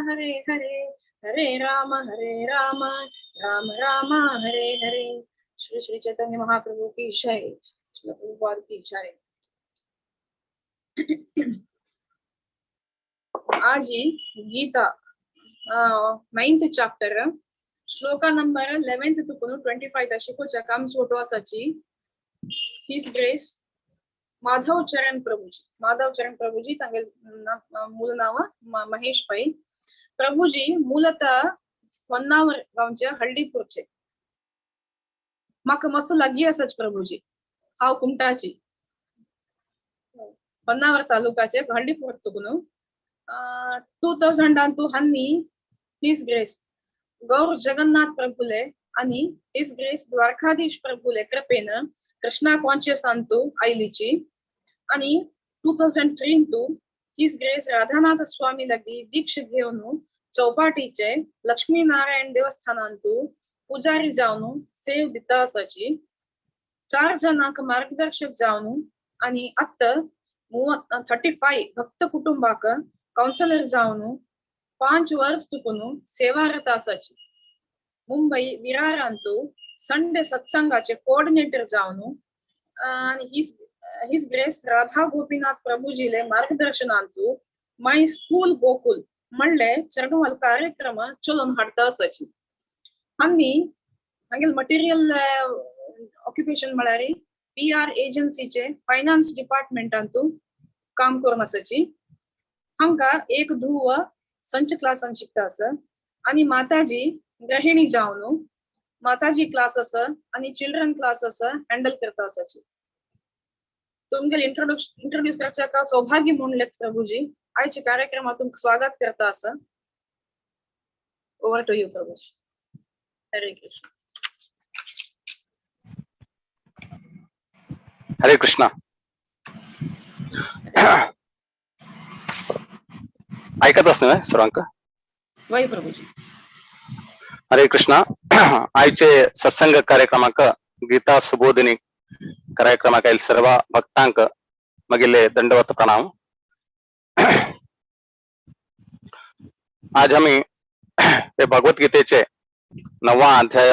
हरे हरे, हरे राम राम राम हरे हरे। श्री श्री चैतन्य महाप्रभु की जय, श्री प्रभुपाद की जय। आज Gita 9th chapter shloka number 11 तुकून 25 शिकोवच्या काम छोटो आसाची his grace Madhav चरण प्रभुजी। माधव चरण प्रभुजी तांगेल मूल नाव महेश पै। प्रभुजी मूलतः होन्नावर गांवच्या हळदीपूरचे। म्हाका मस्त लागीं आसाच प्रभुजी। हांव कुमटाची, होन्नावर तालुकाचे हळदीपूर तुकून। 2000 तू हांनी his grace गौर जगन्नाथ प्रभुले आणि his grace Dwarkadhish प्रभुले कृपेन कृष्णा कॉन्शियस अंतू आयलीची। आणि 2003 तू his grace Radhanath स्वामी लागी दीक्ष घेवन चौपाटीचे लक्ष्मीनारायण देवस्थानांतू पुजारी जावन सेव दिता आसाची। 4 जणांक मार्गदर्शक जावन आणि आत्त 35 भक्त कुटुंबाक काउन्सिलर जावन 5 वर्ष तुकून सेवारत आसाची। मुंबई विरारांतू संडे सत्संगाचे कोऑर्डिनेटर जावन आणि his grace Radha Gopinath प्रभुजीले मार्गदर्शनांतू my school Gokul म्हणले चरणवाल कार्यक्रम चलोवन हाडता आसाची। आनी हांगेल मटेरियल ऑक्युपेशन म्हळ्यार PR एजन्सीचे फायनान्स डिपार्टमेंटांतू काम करून आसाची। हांका एक धुव संच क्लासान शिकता आसा आणि माताजी गृहिणी जावन माताजी क्लास आसा आणि चिल्ड्रन क्लास आसा हँडल करता आसाची। तुमगेल इंट्रोड्यूस करच्या सौभाग्य म्हणले प्रभुजी। आयच्या कार्यक्रमात तुमकां स्वागत करता आसा। Over to you Prabhuji. Hare Krishna. Hare Krishna. ऐकत असणे सर्वांक? वय प्रभुजी। हरे कृष्णा। आयचे सत्संग कार्यक्रमाक गीता सुबोधिनी कार्यक्रमाक आयल सर्व भक्तांक मगिले दंडवत प्रणाम। आज आम्ही हे भगवत गीतेचे 9वा अध्याय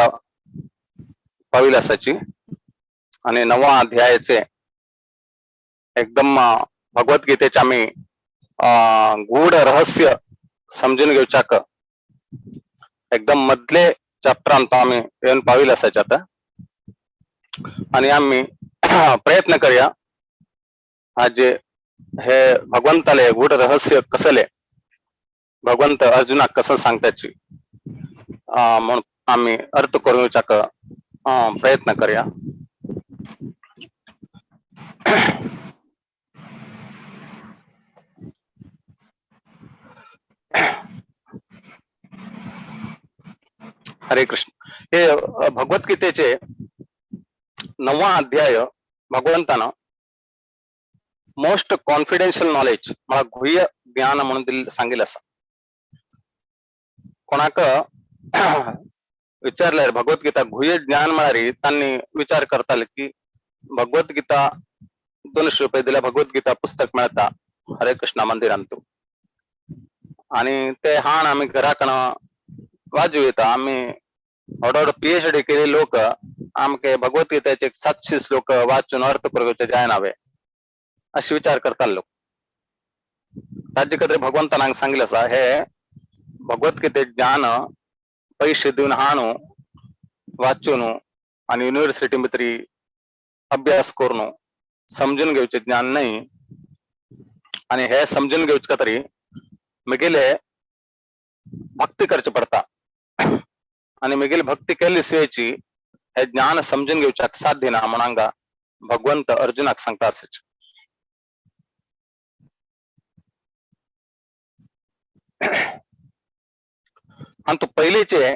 पाविल आसाची आणि 9वा अध्यायाचे एकदम भगवत गीतेचे आम्ही गूढ रहस्य समजून घेवच्याक एकदम मधले चॅप्टर आमतो आम्ही येवन पाविल आसाचे आता। आणि आम्ही प्रयत्न करूया आज हे भगवंताले गूढ रहस्य कसले भगवंत अर्जुनाक कसं सांगताची म्हणून आम्ही अर्थ करून घेवच्याक प्रयत्न करूया। हरे कृष्ण। हे भगवद्गीतेचे 9वा अध्याय भगवंतानं मोस्ट कॉन्फिडेन्शियल नॉलेज मला गुह्य ज्ञान म्हणून सांगितलं असा। कोणाक विचारल्यार भगवद्गीता गुह्य ज्ञान म्हळ्यार तांणी विचार करताले की भगवद्गीता 200 रुपये दिल्या भगवद्गीता पुस्तक मेळता हरे कृष्णा मंदिरांतू आणि ते हाण आमी घराकण वाजू येता। आमी व्हड व्हड PhD केले लोक आमके भगवद्गीतेचे 700 श्लोक वाचून अर्थ करूचे जायनावे अशे विचार करताले लोक। ताजे खातीर भगवंतान हांगा सांगिल्लें आसा हे भगवद्गीते ज्ञान पैशे दिवन हाणू वाचून आनी युनिवर्सिटी भितर अभ्यास करून समजून घेवचें ज्ञान न्हय। आनी हे समजून घेवचे खातीर म्हगेले भक्ती करची पडता आणि म्हगेली भक्ती केली शिवायची हे ज्ञान समजून घेवच्याक साध्य ना म्हणून हांगा भगवंत अर्जुनाक सांगता आसाच। आणि तो पहिलेचे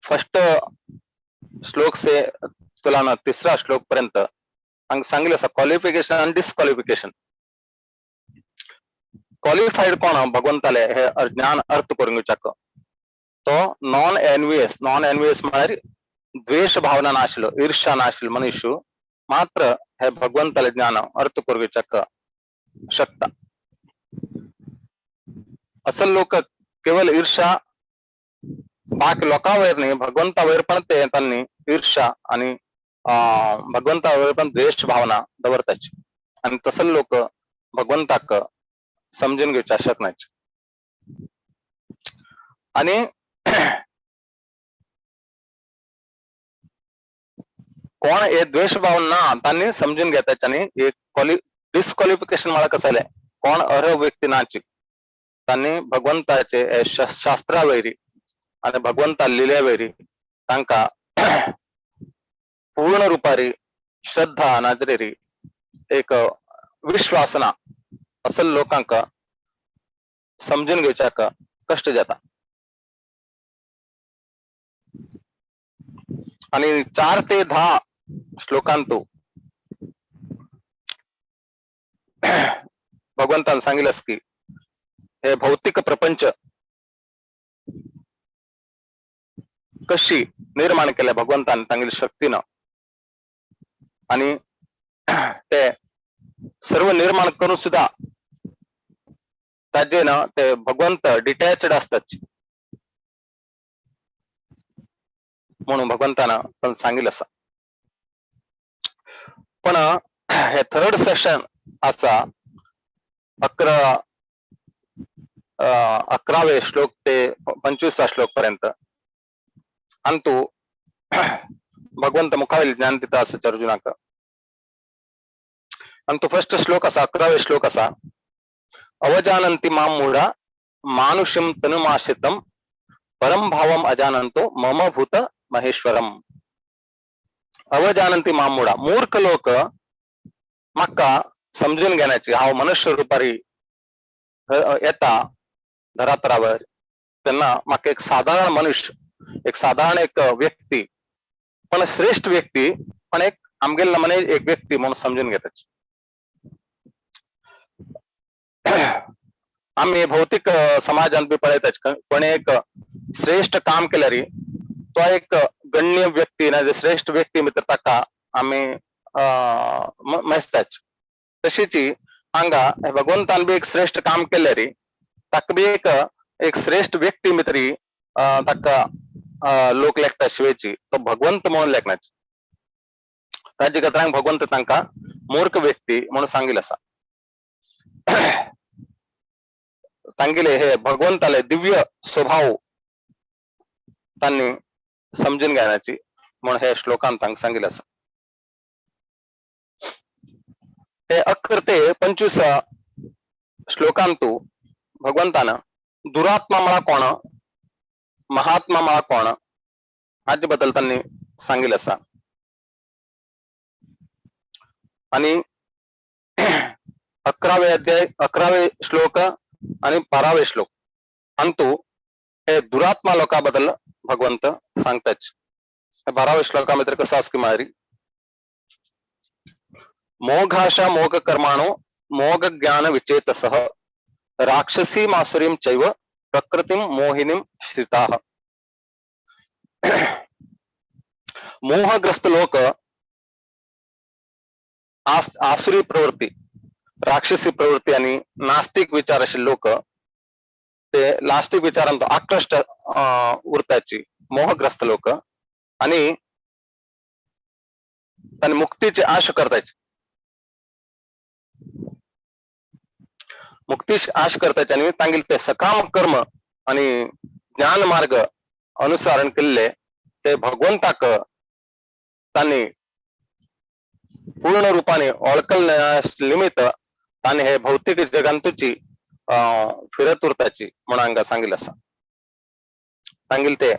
फर्स्ट श्लोक से तुला ना 3रा श्लोक पर्यंत सांगितलं असं क्वालिफिकेशन आणि डिस्क्वालिफिकेशन। क्वालिफाईड कोण भगवंताले हे ज्ञान अर्थ करून घेवच्याक तो नॉन एनवियस। नॉन एनवियस म्हळ्यार द्वेष भावना नाशिल्लो, ईर्ष्या नाशिल्लो मनुष्य मात्र हे भगवंताले ज्ञान अर्थ करून घेवच्याक शकता। असल लोक केवळ ईर्षा बाकी लोकां वयर न्ही भगवंता वयर पण ते तांणी ईर्षा आणि भगवंता वयर पण द्वेष भावना दवरताची आणि तसल लोक भगवंताक समजून घेवच्या शकनाच. आणि कोण हे द्वेष भावना तांणी समजून घेताच आणि एक डिस्क्वालिफिकेशन मला कसं आलंय कोण अर्ह व्यक्ती नाची तांणी भगवंताचे शास्त्रावैरी आणि भगवंता लिल्यावैरी तांका पूर्ण रुपारी श्रद्धा नाजरेरी एक विश्वासना असल लोकांक समजून घेवच्याक कष्ट जाता. आणि 4 ते 10 श्लोकांतू भगवंतान सांगितलंस की हे भौतिक प्रपंच कशी निर्माण केल्या भगवंतान तांगेली शक्तीनं आणि ते सर्व निर्माण करून सुद्धा ताजे ना ते भगवंत डिटॅच्ड असतात म्हणून भगवंतानं पण सांगितलं असं. पण हे थर्ड सेशन असा 11वे श्लोक ते 25वा श्लोक पर्यंत आणि तो भगवंत मुखावेल ज्ञान तिथं असं अर्जुनाक. आणि तो फर्स्ट श्लोक असा 11वे श्लोक असा अवजानंती माम मूढा मानुषिम तनुमाश्रितम परम भावम अजानंतो मम भूत महेश्वरम. अवजानंती माम मूढा मूर्ख लोक माका समजून घेण्याची हांव मनुष्य रुपारी येता धरातरावर त्यांना माका एक साधारण मनुष्य एक साधारण एक व्यक्ती पण श्रेष्ठ व्यक्ती पण एक आमगेल नमने एक व्यक्ती म्हणून समजून घेताची. आम्ही भौतिक समाजात बी पळयताच कोणी एक श्रेष्ठ काम केल्यारी तो एक गण्य व्यक्ती ना श्रेष्ठ व्यक्ती मित्र ताका आम्ही मेजताच. तशीच हांगा भगवंतान बी एक श्रेष्ठ काम केल्यारी ताका बी एक एक श्रेष्ठ व्यक्ती मित्री ताका लोक लेखता शिवेची तो भगवंत म्हणून लेखनाची ताजे खातीर भगवंत तांकां मूर्ख व्यक्ती म्हणून सांगिल आसा. तांगेले हे भगवंताले दिव्य स्वभाव तांणी समजून घेण्याची म्हणून हे श्लोकान तांकां सांगिल आसा. हे 11 ते 25 श्लोकांतू भगवंतान दुरात्मा म्हणा कोण महात्मा म्हणा कोण हाचे बद्दल तांणी सांगिल आसा. आणि 11वे अध्याय 11वे श्लोक आणि 12वे श्लोक अंतू हे दुरात्मा लोका बद्दल भगवंत सांगताच. 12वे श्लोकामध्ये कसं आसा की मारी मोघाशा मोघ कर्माणो मोघ ज्ञान विचेतसः राक्षसी मासुरीम चैव प्रकृतिम मोहिनीम श्रिताः. मोहग्रस्त लोक आसुरी प्रवृत्ती राक्षसी प्रवृत्ती आणि नास्तिक विचार असे लोक ते नास्तिक विचारांत आकृष्ट उरताची मोहग्रस्त लोक आणि त्यांनी मुक्तीची आशा करताची मुक्तीची आश करताची आणि तांगेल ते सकाम कर्म आणि ज्ञान मार्ग अनुसरण केल्ले ते भगवंताक तांणी पूर्ण रूपाने ओळखल्या निमित्त तांणी हे भौतिक जगांतुची फिरत उरताची म्हणून हांगा सांगिल्लें आसा. तांगेले ते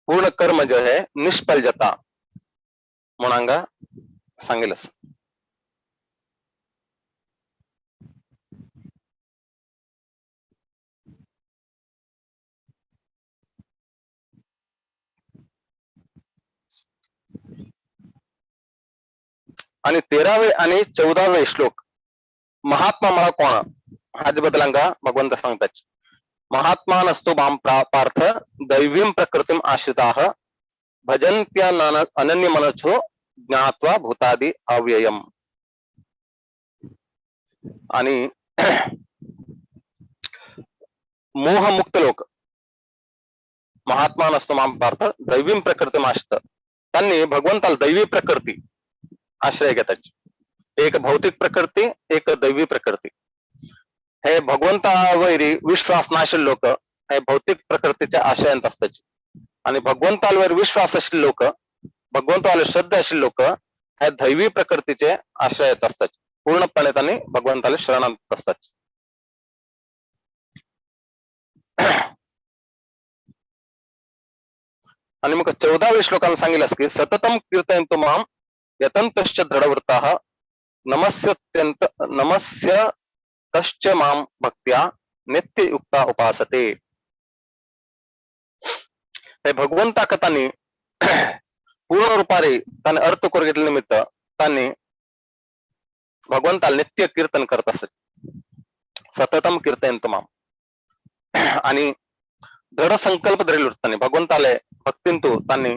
पूर्ण कर्म जे हे निष्फल जाता म्हणून हांगा सांगिल्लें आसा. आणि 13वे आणि 14वे श्लोक महात्मा मला कोण हाजे बद्दल हांगा भगवंत सांगतात. महात्मा नसतो माम पार्थ दैवीं प्रकृतीम आश्रिताः भजन्त्य अनन्य मनसो ज्ञात्वा भूतादि अव्ययम. आणि मोहमुक्त लोक महात्मा नसतो माम पार्थ दैवीं प्रकृती माशत, त्यांनी भगवंताला दैवी प्रकृती आश्रय घेताची. एक भौतिक प्रकृती, एक दैवी प्रकृती. हे भगवंतावरी विश्वास नाशील लोक हे भौतिक प्रकृतीच्या आश्रयांत असतात, आणि भगवंतावर विश्वास असेल लोक, भगवंतावर श्रद्धा असेल लोक हे दैवी प्रकृतीचे आश्रयात असतात. पूर्णपणे त्यांनी भगवंताला शरणात असतात. आणि मग 14व्या श्लोकाला सांगितलं की सततम कीर्तयंतु माम यतंतश्च दृढवृत्ताः नमस्यत्यंत नमस्य तश्च माम भक्त्या नित्ययुक्ता उपासते. हे भगवंता कथांनी पूर्ण रूपारे त्याने अर्थ करून घेतल्या निमित्त त्यांनी भगवंताला नित्य कीर्तन करत असत. सततम कीर्तयंतु माम आणि दृढ संकल्प धरले त्यांनी भगवंताले भक्तींतू त्यांनी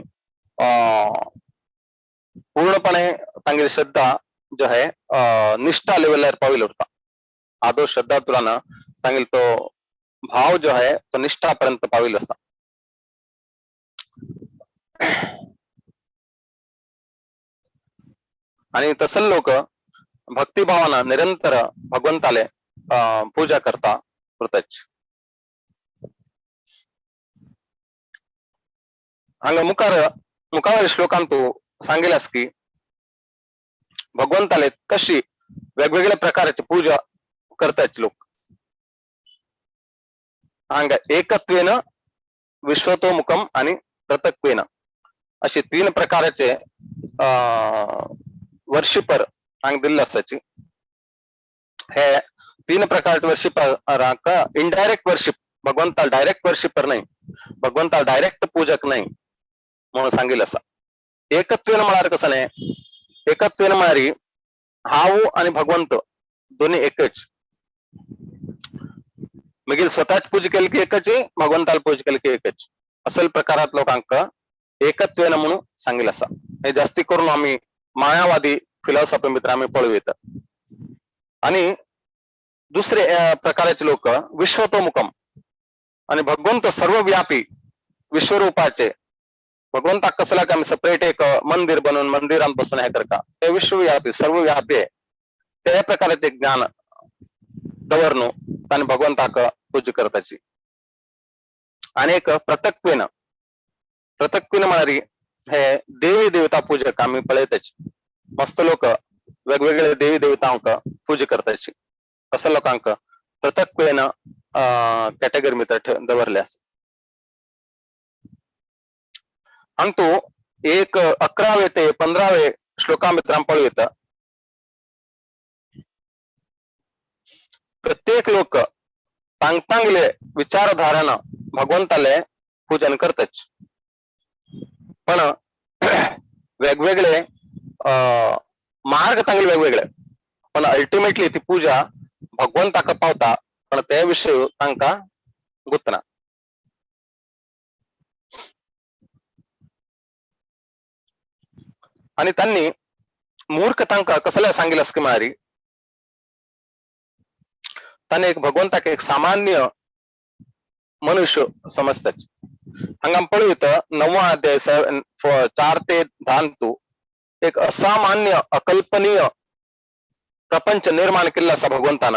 पूर्णपणे तांगेली श्रद्धा जो आहे निष्ठा लेवलर पाविल होता. आदो श्रद्धा तुला तांगेल तो भाव जो आहे तो निष्ठापर्यंत पाविल असता. आणि तसल लोक भक्तिभावाना निरंतर भगवंताले पूजा करता करताच. हांगा मुखावर श्लोकांतू सांगेलास की भगवंताले कशी वेगवेगळ्या प्रकारची पूजा करतात लोक. हांगा एकत्वेन, विश्वतोमुखम आणि पृथक्वेन असे तीन प्रकारचे वर्शिपर हांगा दिल्ले आसाची. हे तीन प्रकारचे वर्शिपरांक इनडायरेक्ट वर्शिप, भगवंताला डायरेक्ट वर्शिपर नाही, भगवंताला डायरेक्ट पूजक नाही म्हणून सांगितलं असा. एकत्वेन म्हळ्यार कसं नाही, एकत्वेन म्हळ्यार हांव आणि भगवंत दोन्ही एकच. मागीर स्वतःच पूजा केली की एकच, भगवंताला पूजा केली की एकच, असल प्रकारात लोकांक एकत्वेन म्हणून सांगितलं असा. हे जास्ती करून आम्ही मायावादी फिलॉसॉफी मित्र आम्ही पळू येतात. आणि दुसरे प्रकाराचे लोक विश्वतोमुखम आणि भगवंत सर्वव्यापी विश्वरूपाचे. भगवंताक कसला का आम्ही सेपरेट एक मंदिर बनवून मंदिरात बसून हे करता, ते विश्वव्यापी सर्वव्यापी आहे. त्या प्रकारचे ज्ञान दवरनु ताणें भगवंताक पूजा करताची. आणि एक पृथक्वेन, पृथक्वेन म्हळ्यार हे देवी देवता पूजक आम्ही पळयताची. मस्त लोक वेगवेगळे देवी देवतांक पूजा करताची, तसं लोकांक पृथक्वेन कॅटेगरी भितर दवरले आसा. हांगा एक 11वे ते 15वे श्लोका भितर आमी पळोवं येता. प्रत्येक लोक तांगतांगले विचारधारान भगवंताले पूजन करतच, पण वेगवेगळे मार्ग तांगले वेगवेगळे, पण अल्टिमेटली ती पूजा भगवंताक पावता, पण ते विषय तांकां गुतना. आणि त्यांनी मूर्ख तांकां कसले सांगितलं की म्हळ्यार ताणें एक भगवंताक एक सामान्य मनुष्य समजतात. हांगा पळोवं येता 9 अध्याय 4 ते 10 तू एक असामान्य अकल्पनीय प्रपंच निर्माण केल्लो आसा भगवंतान,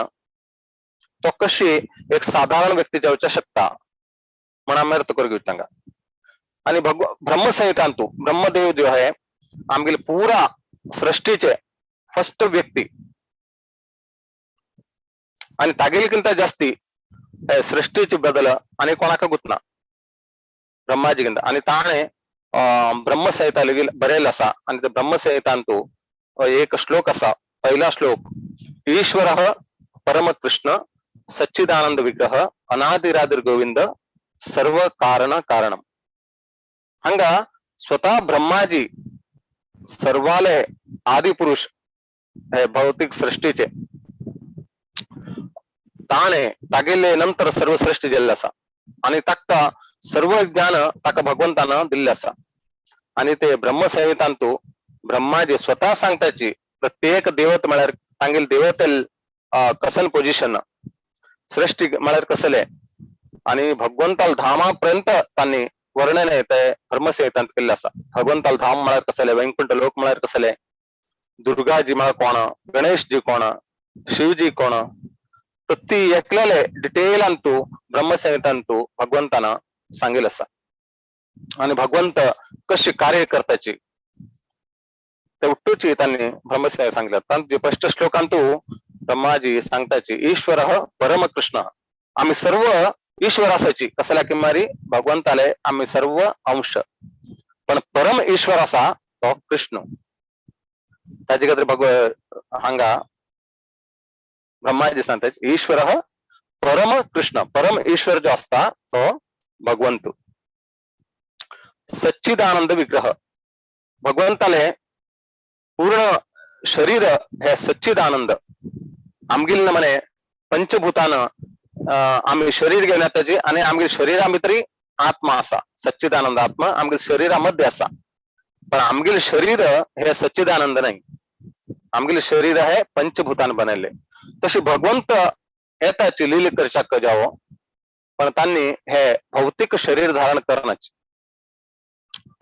तो कशी एक साधारण व्यक्ती जावच्या शकता म्हण आमी अर्थ करून घेवता हांगा. आणि ब्रह्मसंहितांतू ब्रह्मदेव जो आहे आमगेले पुरा सृष्टीचे फर्स्ट व्यक्ती आणि तागेलकिंत जास्ती सृष्टीचे बदल आणि कोणाक गुतना ब्रह्माजीकिंत. आणि ताणे ब्रह्मसंहिता लेगीत बरयल्लें आसा. आणि ते ब्रह्मसंहितांतू एक श्लोक आसा, पहिला श्लोक, ईश्वरः परमकृष्ण सच्चिदानंद विग्रह अनादिरादिर गोविंद सर्व कारण कारणम. हांगा स्वतः ब्रह्माजी सर्वाले आदिपुरुष हे भौतिक सृष्टीचे, ताणे तागेले नंतर सर्व सृष्टी जाल्ली आसा आणि ताका सर्व ज्ञान ताका भगवंतान दिल्लें आसा. आणि ते ब्रह्मसंहितांतू ब्रह्माजी स्वतः सांगताची प्रत्येक देवत म्हळ्यार तांगेले देवतेल कसन पोजिशन सृष्टी म्हळ्यार कसले आणि भगवंताल धामापर्यंत तांणी वर्णन ते ब्रह्मसंहितांत केल्लें आसा. भगवंताल धाम म्हळ्यार कसलें, वैकुंठ लोक म्हळ्यार कसलें, दुर्गाजी म्हळ्यार कोण, गणेशजी कोण, शिवजी कोण, तर ती एकलेले डिटेलांतू ब्रह्मसंहितांतू भगवंतान सांगिल्लें आसा. आणि भगवंत कशी कार्य करताची ते उट्टूची तांणी ब्रह्मसंहिता सांगल्या. तांचे फस्ट श्लोकांतू ब्रह्माजी सांगताची ईश्वर परमकृष्ण, आम्ही सर्व ईश्वर असायची कसल्या किमारी भगवंताले आम्ही सर्व अंश, पण परम ईश्वर असा तो कृष्ण. ताजे खातीर भगव हांगा ब्रह्माजी सांगता ईश्वर परम कृष्ण, परम ईश्वर जो असता तो भगवंत. सच्चिदानंद विग्रह, भगवंताले पूर्ण शरीर हे सच्चिदानंद. आमगेल म्हणे पंचभूतान आमी शरीर घेवन येताची आनी आमगेल शरीरा भितरी आत्मा आसा, सच्चिदानंद आत्मा आमगेल शरीरामध्ये आसा. पण आमगेल शरीर हे सच्चिदानंद नाही, आमगेल शरीर हे पंचभूतान बनयल्ले. तशी भगवंत येताची लील करच्याक जावो, पण तांणी हे भौतिक शरीर धारण करनाची.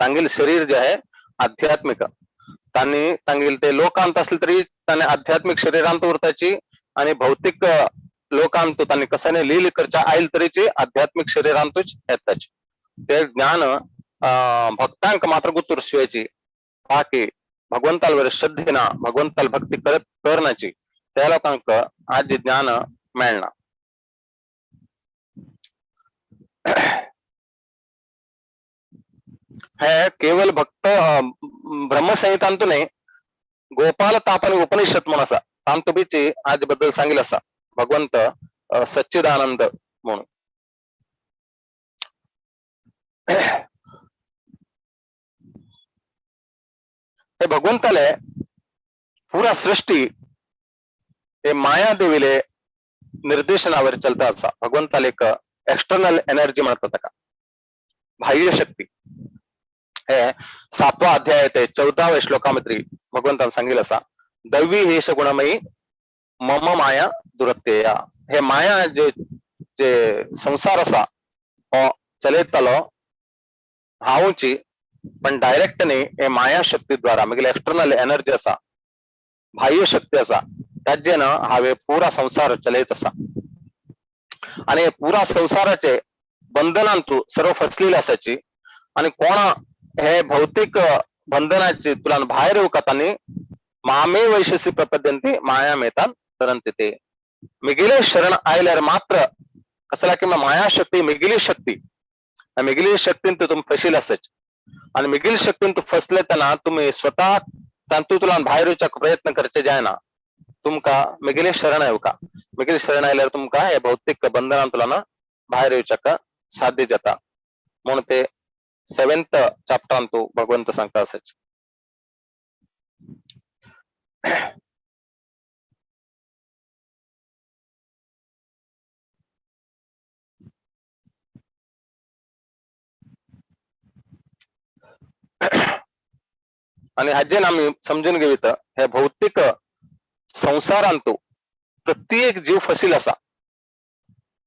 तांगेल शरीर जे आहे आध्यात्मिक, तांणी तांगेल ते लोकांत असले तरी तांणी आध्यात्मिक शरीरांत उरताची आणि भौतिक लोकांत तांणी कसाने लील करच्या आयल तरीची आध्यात्मिक शरीरांतूच येताची. ते ज्ञान भक्तांक मात्र गुतुरशिवायची, बाकी भगवंतालवर श्रद्धेना भगवंताल भक्ती करत करण्याची त्या लोकांक आज ज्ञान मेळना. हे केवल भक्त ब्रह्मसंहितांतू न्हय, गोपाल तापन उपनिषद म्हणून आसा तांतू बीची आज बद्दल सांगिल्लें आसा भगवंत सच्चिदानंद म्हणून. हे भगवंताले पुरा सृष्टी हे माया देवीले निर्देशनावर चलता आसा. भगवंताले एक एक्सटर्नल एनर्जी म्हणतात ताका, बाह्य शक्ती. हे 7वा अध्याय ते 14व्या श्लोकामध्ये भगवंतान सांगितलं आसा दैवी हेष गुणमयी मम माया दुरत्यया. हे माया जे जे संसार आसा हो चलयतलो हांवची, पण डायरेक्ट न्ही, हे माया शक्ती द्वारा म्हगेली एक्सटर्नल एनर्जी आसा, बाह्य शक्ती आसा, ताजेन हांवें पुरा संसार चलयत आसा. आनी पुरा संसाराचे बंधनान तूं सर्व फसलेले आसाची आनी कोणा हे भौतिक बंधनाचे तुलान भायर येवका तांणी मामे वैशसी प्रपद्यंती माया मेतान तरंती ते. मिगेले शरण आयल्यार मात्र कसला किंवा माया शक्ती मिगेली शक्ती, मिगेली शक्तीन तुमी फसिल आसाची आनी मिगेली शक्तीन तूं फसले तेन्ना तुमी स्वता तातूंतल्यान भायर येवच्याक प्रयत्न करचे जायना, तुमकां मिगेले शरण येवका. मिगेले शरण आयल्यार तुमकां हे भौतिक बंधनांतल्यान भायर येवच्याक साध्य जाता म्हणून ते 7th चॅप्टरान तू भगवंत सांगता आसाची. आणि हाजेन आमी समजून घेवीत हे भौतिक संसारांतू प्रत्येक जीव फसील आसा,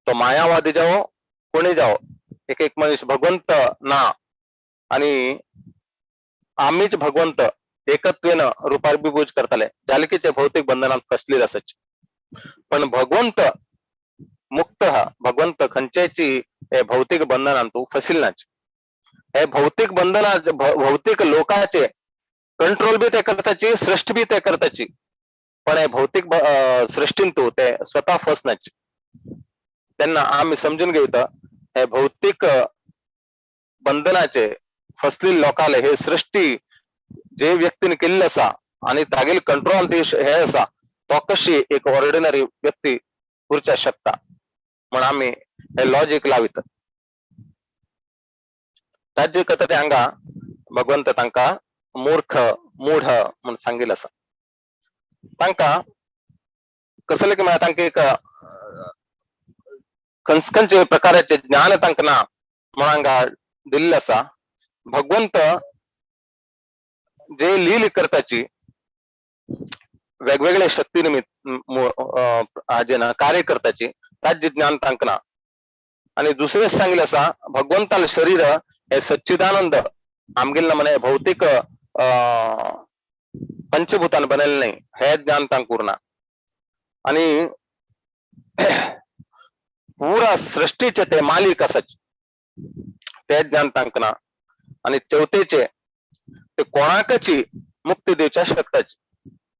तो मायावादी जावो कोणी जावो, एक एक मनीस भगवंत ना आणि आमीच भगवंत एकत्वेन रुपाभिभूज करतले जालकीचे भौतिक बंधनात फसलेले आसाचे. पण भगवंत मुक्त हा, भगवंत खंयच्याची हे भौतिक बंधनांतू फसील नाचे. हे भौतिक बंधना भौतिक लोकाचे कंट्रोल बी ते करताची, सृष्टी बी ते करताची, पण हे भौतिक सृष्टींतू ते स्वतः फसनाचे. त्यांना आम्ही समजून घेऊत हे भौतिक बंधनाचे फसलेले लोकाले हे सृष्टी जे व्यक्तीने केल्ले आसा आणि तागेल कंट्रोल ते हे आसा तो कशी एक ऑर्डिनरी व्यक्ती उरच्या शकता म्हण आमी हे लॉजीक लावित. ताजे कथते हांगा भगवंत तांकां मूर्ख मूढ म्हूण सांगिल्लें आसा. तांकां कसले की म्हळ्यार तांकां एक खंयचे प्रकाराचे ज्ञान तांकां ना म्हूण हांगा दिल्लें आसा. भगवंत जे लील करताची वेगवेगळे शक्ती निमित्त हाजेन कार्य करताची ताजें ज्ञान तांकां ना. आणि दुसरेच सांगितलं असा भगवंताल शरीर हे सच्चिदानंद आमगेल म्हणे भौतिक पंचभूतान बनेल नाही हे ज्ञान तांक उरना. आणि पुरा सृष्टीचे ते मालिक असाच ते ज्ञान तांकना. आणि चौथेचे ते कोणाकची मुक्ती दिवच्या शकताच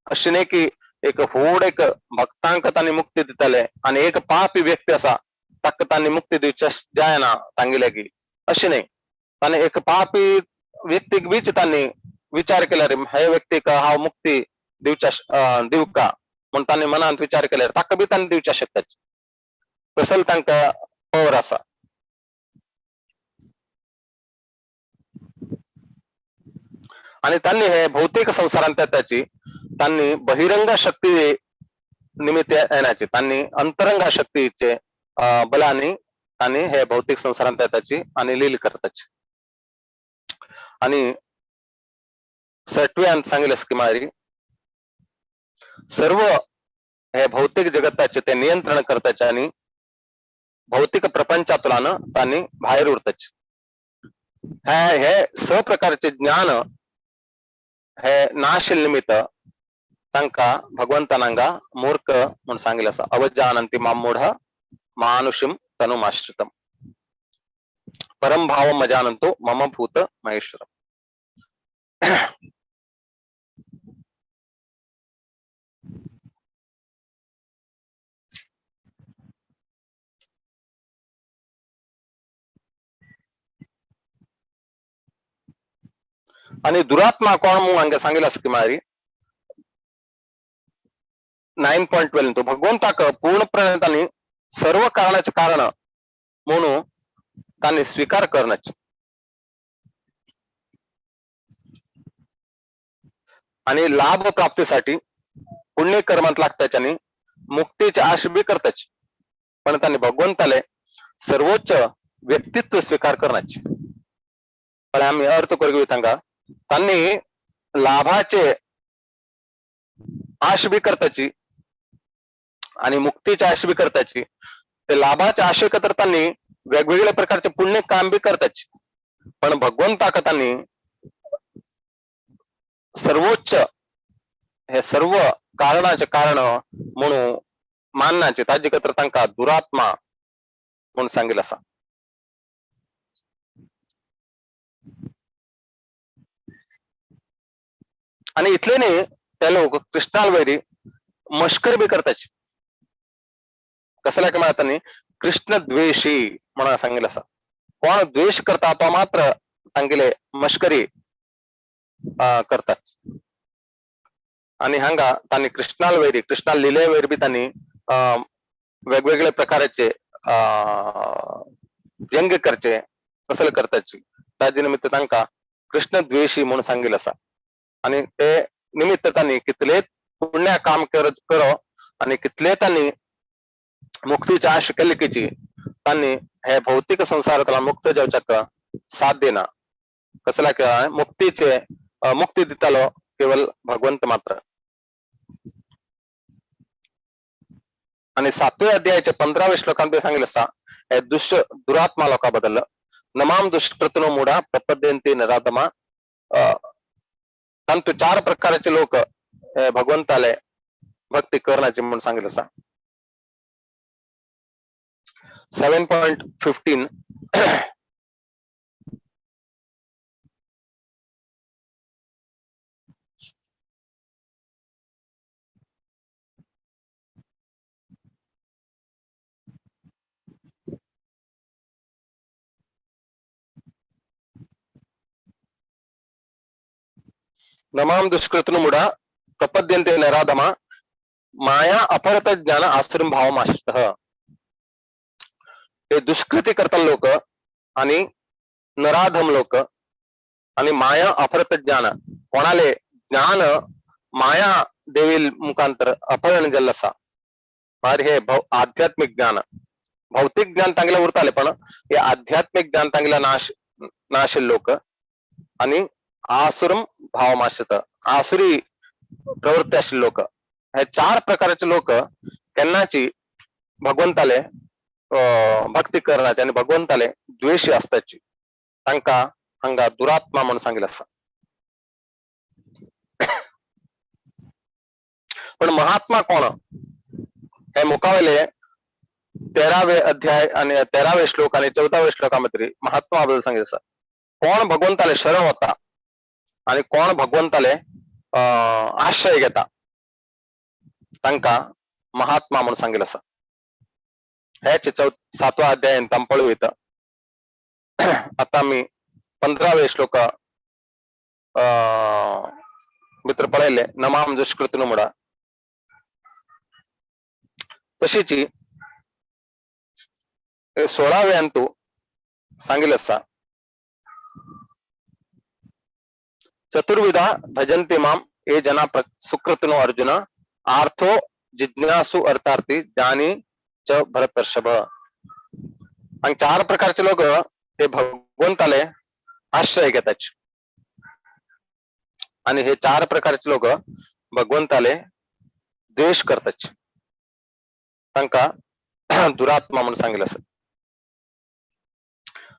अशी नाही की एक होड एक भक्तांक तांणी मुक्ती दितले आणि एक पापी व्यक्ती असा ताका तांणी मुक्ती दिवच्या जायना तांगेले की अशी नाही. तांणी एक पापी व्यक्तीक बीच तांणी विचार केला रे हे व्यक्तीक हांव मुक्ती दिवच्या दिवका म्हण तांणी मनांत विचार केल्यार ताका बी तांणी दिवच्या शकताच. तसल तांकां पवर आसा. आणि त्यांनी हे भौतिक संसारांत त्याची त्यांनी बहिरंग शक्ती निमित्त येण्याची त्यांनी अंतरंग शक्तीचे बलाने त्यांनी हे भौतिक संसारांत त्याची आणि लील करताची. आणि सटव्यान सांगितलं की मारी सर्व हे भौतिक जगताचे ते नियंत्रण करताचे आणि भौतिक प्रपंचातून त्यांनी बाहेर उरताचे. हे स प्रकारचे ज्ञान हे नाशील निमित्त तांका भगवंतानांगा मूर्ख म्हणून सांगितलं असं अवजानंती मामूढ मानुषिम तनुमाश्रितम परमभाव मजानंतो मम भूत महेश्वरम. आणि दुरात्मा कोण म्हणून हांगा सांगितलं असं की मारी 9.12 तो भगवंताक पूर्णपणे त्यांनी सर्व कारणाचे कारण म्हणून त्यांनी स्वीकार करण्याचे आणि लाभ प्राप्तीसाठी पुण्य कर्मात लागताच आणि मुक्तीची आश बी करताच, पण त्यांनी भगवंताले सर्वोच्च व्यक्तित्व स्वीकार करण्याचे. पण आम्ही अर्थ करू तांका त्यांनी लाभाचे आश बी करताची आणि मुक्तीची आश बी करताची. ते लाभाचे आशे तर त्यांनी वेगवेगळ्या प्रकारचे पुण्य काम बी करताची, पण भगवंताक त्यांनी सर्वोच्च हे सर्व कारणाचे कारण म्हणून मानण्याचे ताजे तर तांका दुरात्मा म्हणून सांगितलं असा. आणि इथले नाही त्या लोक कृष्णालवैरी मस्कर बी करताची. कसला की म्हणताना कृष्ण द्वेषी म्हणून सांगितलं असा. कोण द्वेष करता तो मात्र तांगेले मस्करी करतात. आणि हांगा त्यांनी कृष्णाल वैरी कृष्णाल लिले वैर बी त्यांनी वेगवेगळ्या प्रकारचे व्यंग्य करचे असले करताची. त्याचे निमित्त तांका कृष्ण द्वेषी म्हणून सांगितलं असा. आणि ते निमित्त त्यांनी कितले पुण्य काम करो आणि कितले त्यांनी मुक्तीची आश केली की त्यांनी हे भौतिक संसारातला मुक्त जावच्याक साथ देना. कसला की मुक्तीचे मुक्ती दितालो केवळ भगवंत मात्र. आणि 7व्या अध्यायाच्या 15व्या श्लोकांत सांगितलं असा हे दुरात्मा लोका बदल नमाम दुष्कृतनो मूढा प्रपद्यंते नराधमा. तांतू 4 प्रकारचे लोक भगवंताले भक्ती करण्याचे म्हणून सांगितलं असा. 7.15 नमाम दुष्कृतनुमुडा प्रपद्यन्ते नराधमा माया अपहृत ज्ञान आसुरीं भावमाश्रितः. हे दुष्कृती करतात लोक आणि नराधम लोक आणि माया अपहृत ज्ञान कोणाले ज्ञान माया देवील मुखांतर अपहरण झालं असा. हे आध्यात्मिक ज्ञान भौतिक ज्ञान चांगलं उरताले पण हे आध्यात्मिक ज्ञान चांगलं नाश लोक आणि आसुरम भावमाश्रित आसुरी प्रवृत्ती अशी लोक. हे 4 प्रकारचे लोक त्यांनाची भगवंताले भक्ती करनाचे आनी भगवंताले द्वेशी आसताची तांकां हांगा दुरात्मा म्हणून सांगिल्लें आसा. पण महात्मा कोण हे मुखावेले 13वे अध्याय आणि 13वे श्लोक आणि 14वे श्लोकामध्ये महात्मा बद्दल सांगितलं आसा. कोण भगवंताले शरण वता आणि कोण भगवंताले आश्रय घेता तांकां महात्मा म्हणून सांगितलं आसा. हेच 7वा अध्याय आमी पळोवया. आता आमी 15वे श्लोक भितर पळयले नमाम दुष्कृतीनो म्हणा. तशीच 16वे अंतू सांगितलं आसा चतुर्विधा भजन्ते माम ये जना सुकृतिनो अर्जुन आर्थो जिज्ञासु अर्थार्थी ज्ञानी च भरतर्षभ. आणि 4 प्रकारचे लोक ते भगवंताले आश्रय घेतात आणि हे 4 प्रकारचे लोक भगवंताले द्वेष करतात तांका दुरात्मा म्हणून सांगितलं आसा.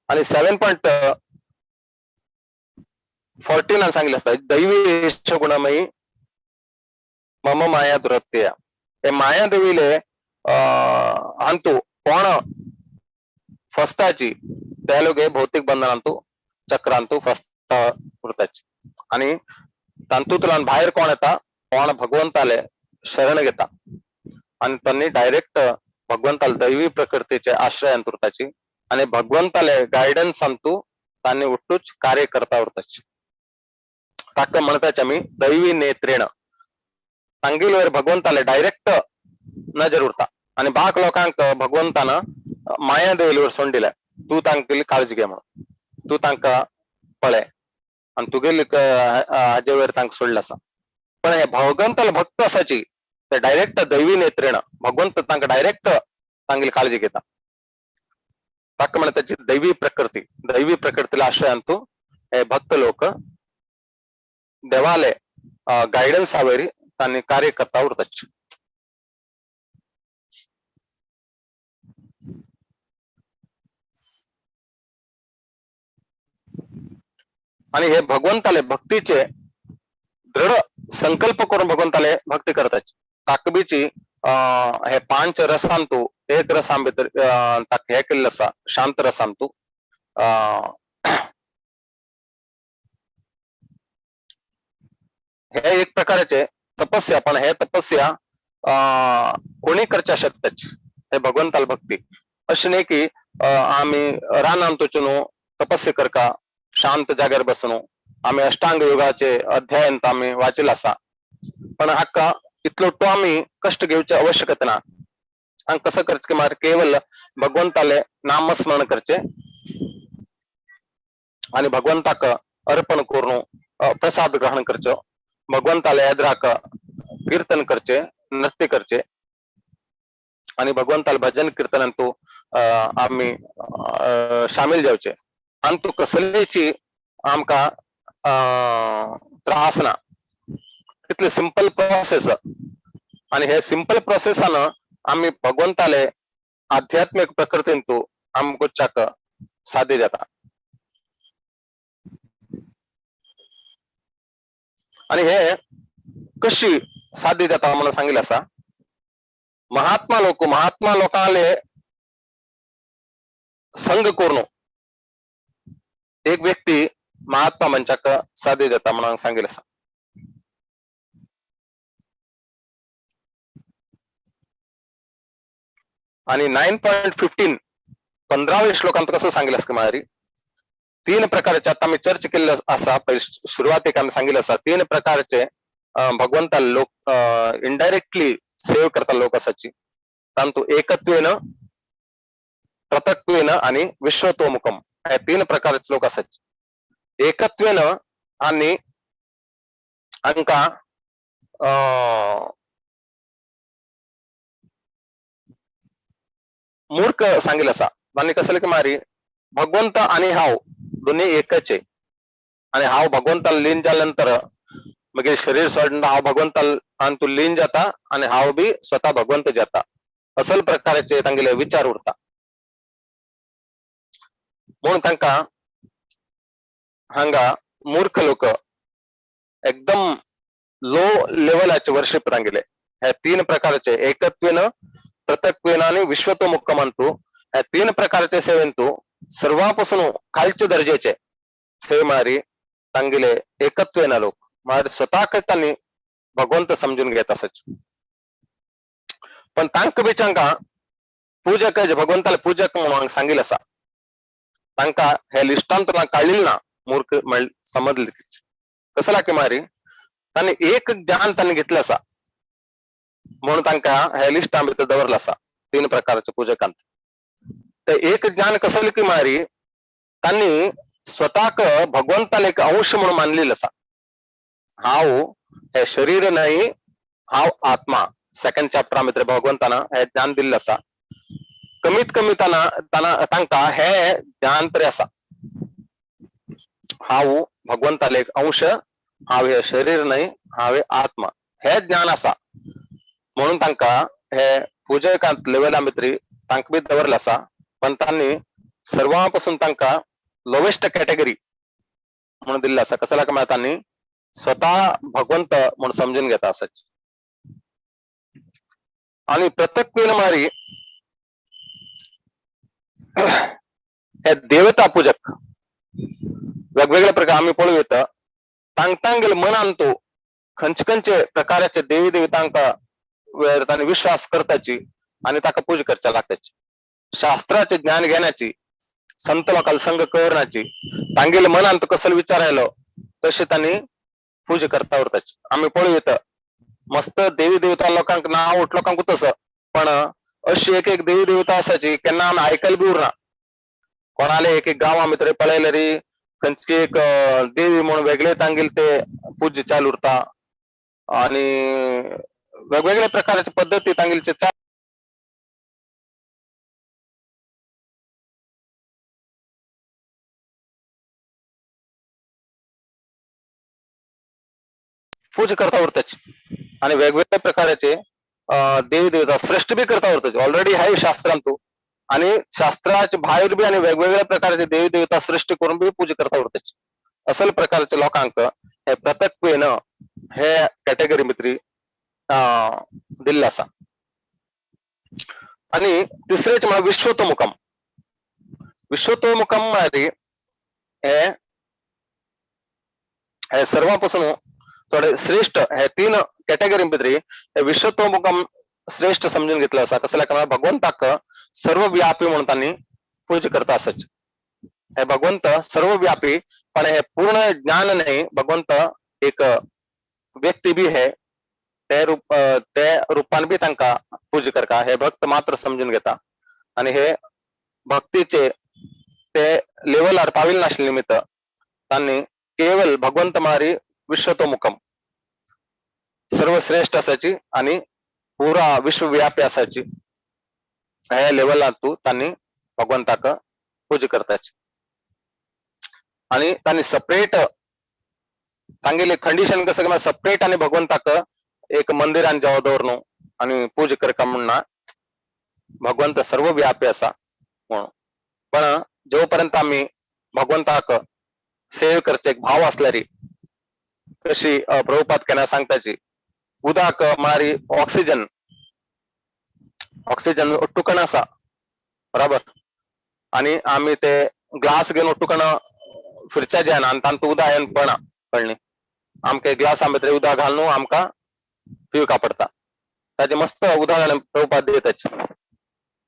आणि 7.14 सांगितलं असतं दैवी एष गुणमयी मम माया दुरत्यया. हे माया देवीले अंतु कोण फसताची त्या लोक हे भौतिक बंधनांतू चक्रांतू फसता उरताची आणि तांतूतल्यान भायर कोण येता कोण भगवंताले शरण घेता आणि त्यांनी डायरेक्ट भगवंताले दैवी प्रकृतीचे आश्रयान उरताची आणि भगवंताले गायडन्स अंतू तांनी उठूच कार्य करता उरताची. ताका म्हणताच आमी दैवी नेत्रेण तांगेल्यावर भगवंताले डायरेक्ट नजर उरता आणि बाक लोकांक भगवंतान माया देवीवर सोडून दिल्या तू तांगेली काळजी घे म्हणून तू तांकां पळय आणि तुगेली हाजेवर तांकां सोडलं आसा. पण हे भगवंताले भक्त आसाची ते डायरेक्ट दैवी नेत्रेण भगवंत तांकां डायरेक्ट तांगेली काळजी घेता. ताका म्हणटाची दैवी प्रकृती. दैवी प्रकृतीला आश्रयांतू हे भक्त लोक देवाले गायडन्स वरी तांणी कार्य करता उरताची. आणि हे भगवंताले भक्तीचे दृढ संकल्प करून भगवंताले भक्ती करतात. ताकबीची हे 5 रसांतू एक रसां भितर हे केल्लें आसा शांत रसांतू हे एक प्रकारचे तपस्या. पण हे तपस्या कोणी करच्या शकताच हे भगवंताल भक्ती. अशें न्ही की आमी रानांत वचून तपस्या करका शांत जाग्यार बसून आमी अष्टांग योगाचे अध्ययन आमी वाचिल्लें आसा. पण हाका इतलो तो आमी कष्ट घेवचे आवश्यकता ना. आनी कसं करचें की मार केवल भगवंताले नामस्मरण करचे आणि भगवंताक अर्पण करून प्रसाद ग्रहण करचो, भगवंताले एद्राक कीर्तन करचे, नृत्य करचे आणि भगवंताले भजन कीर्तन तू आमी शामील जावचे आनी तू कसलेची आमकां त्रास ना. कितले सिंपल प्रोसेस. आणि हे सिंपल प्रोसेसान आमी भगवंताले आध्यात्मिक प्रकृतीन तू आमकां साध्य जाता. आणि हे कशी साध्य जाता म्हणून सांगितलं आसा. महात्मा लोक महात्मा लोकांले संग करून एक व्यक्ती महात्मा मनशाक साध्य जाता म्हणून सांगितलं आसा. आणि 9.15 15व्या श्लोकांत कसं सांगितलं आसा मारी 3 प्रकारचे आता आमी चर्चा केल्ले आसा सुरवातेक आमी सांगिल्लें आसा 3 प्रकारचे भगवंता लोक इनडायरेक्टली सेव करता लोक आसाची. तांतू एकत्वेन पृथक्त्वेन आणि विश्वतोमुखम हे 3 प्रकारचे लोक आसाची. एकत्वेन आणि हांकां मूर्ख सांगितलं आसा. आनी कसले की मारी भगवंत आणि हांव दोन्ही एकच आहे आणि हांव भगवंताल लीन जाल्या नंतर मागीर शरीर सोडून हांव भगवंताल आनी तूं लीन जाता आणि हांव बी स्वता भगवंत जाता असल प्रकारचे तांगेले विचार उरता. म्हणून तांकां हांगा मूर्ख लोक एकदम लो लेवलाचे वर्शिप तांगेले. हे तीन प्रकारचे एकत्वेन, पृथक्वेन आणि विश्वतोमुखमांतू ह्या तीन प्रकारचे सेवेंतू सर्वांपासून खालचे दर्जेचे सेवे म्हळ्यार तांगेले एकत्वेन लोक म्हळ्यार स्वतःक तांणी भगवंत समजून घेत आसाच. पण तांकां बिचांका पूजक भगवंताले पूजक म्हणून सांगिल्लें आसा, तांकां हे लिस्टान तुला काडलें ना मूर्ख म्हळ्यार समजले कसं की मारी तांणी एक ज्ञान तांणी घेतलें आसा म्हणून तांकां हे लिस्टां भितर दवरलें आसा तीन प्रकारचे पूजकांत. ते एक ज्ञान कसले की मारी तांणी स्वतःक भगवंताले एक अंश म्हणून मानलेलं आसा. हांव हे शरीर न्हय, हांव आत्मा. सेकंड चॅप्टरा भितर भगवंतान हे ज्ञान दिल्लें आसा. कमीत कमी तांकां हे ज्ञान तरी आसा, हांव भगवंताले एक अंश, हांव हे शरीर न्हय, हांव हे आत्मा, हे ज्ञान आसा. म्हणून तांकां हे पूजकांत लेवला भितर तांकां बी दवरलें आसा. पण तांणी सर्वां पासून तांकां लोवेस्ट कॅटेगरी म्हणून दिल्लें आसा. कसल्या म्हळ्यार तांणी स्वतः भगवंत म्हणून समजून घेता आसा. आणि पृथक्वेन म्हळ्यार हे देवता पूजक वेगवेगळ्या प्रकार आमी पळोवं येता. तांगेले मनान तो खंयचे खंयचे प्रकाराचे देवी देवतांक तांणी विश्वास करताची आणि ताका पूजा करच्या लागताची, शास्त्राचे ज्ञान घेण्याची, संत लोकांक संग करण्याची, तांगेले मनान तो कसलो विचार आयलो तशें तांणी पूजा करता उरताची. आमी पळोवं येता मस्त देवी देवता लोकांक नांव उठ लोकांक तसं, पण अशी एक एक देवी देवता आसाची केन्ना आमी आयकल बी उरना. कोणाले एक एक गांवां भितर पळयल्यार री खंयची एक देवी म्हणून वेगळे तांगेले ते पूजा चालू उरता आणि वेगवेगळ्या प्रकारच्या पद्धती तांगेले पूजा करता उरताची आणि वेगवेगळ्या प्रकारचे देवी देवता श्रेष्ठ बी करता उरताची. ऑलरेडी हाय शास्त्रांतू आणि शास्त्राच्या भायर बी आणि वेगवेगळ्या प्रकारचे देवी देवता सृष्ट करून बी पूजा करता उरताची. असल प्रकारचे लोकांक हे पृथक्वेन हे कॅटेगरी भितर दिल्लें आसा. आणि तिसरेच म्हळ्यार विश्वतोमुखम. विश्वतोमुखम म्हळ्यार हे हे सर्वां पासून थोडे श्रेष्ठ हे तीन कॅटेगरी भितर हे विश्वतोमुखम श्रेष्ठ समजून घेतलं आसा. कसल्या कारण भगवंताक सर्वव्यापी म्हणून तांणी पूजा करता आसाच. हे भगवंत सर्वव्यापी, पण हे पूर्ण ज्ञान न्हय, भगवंत एक व्यक्ती बी हे ते रूप ते रूपान बी तांकां पूजा करता. हे भक्त मात्र समजून घेता आणि हे भक्तीचे ते लेवलार पाविल नाशिल्ले निमित्त तांणी केवल भगवंत म्हळ्यार विश्वतोमुखम सर्वश्रेष्ठ असायची आणि पुरा विश्वव्यापी असायची ह्या लेवलात तू तांणी भगवंताक पूजा करताची. आणि तांणी सेपरेट तांगेले कंडिशन कसं सेपरेट आणि भगवंताक एक मंदिरान जेवा दवरनु आणि पूजा करका म्हणना, भगवंत सर्वव्यापी असा म्हणून. पण जोपर्यंत आम्ही भगवंताक सेव करचे एक भाव असल्यारी कशी प्रभुपाद केन्ना सांगताची उदक म्हळ्यार ऑक्सिजन, ऑक्सिजन ఒట్టుకण आसा बराबर, आणि आमी ते ग्लास घेवन ఒట్టుకण फिरच्या जायना आनी तांतूं उदक येवन पडना कळ्ळी. आमकां ग्लासा भितर उदक घालून आमकां पिवका पडटा. ताचें मस्त उदाहरण प्रभुपाद दिताची.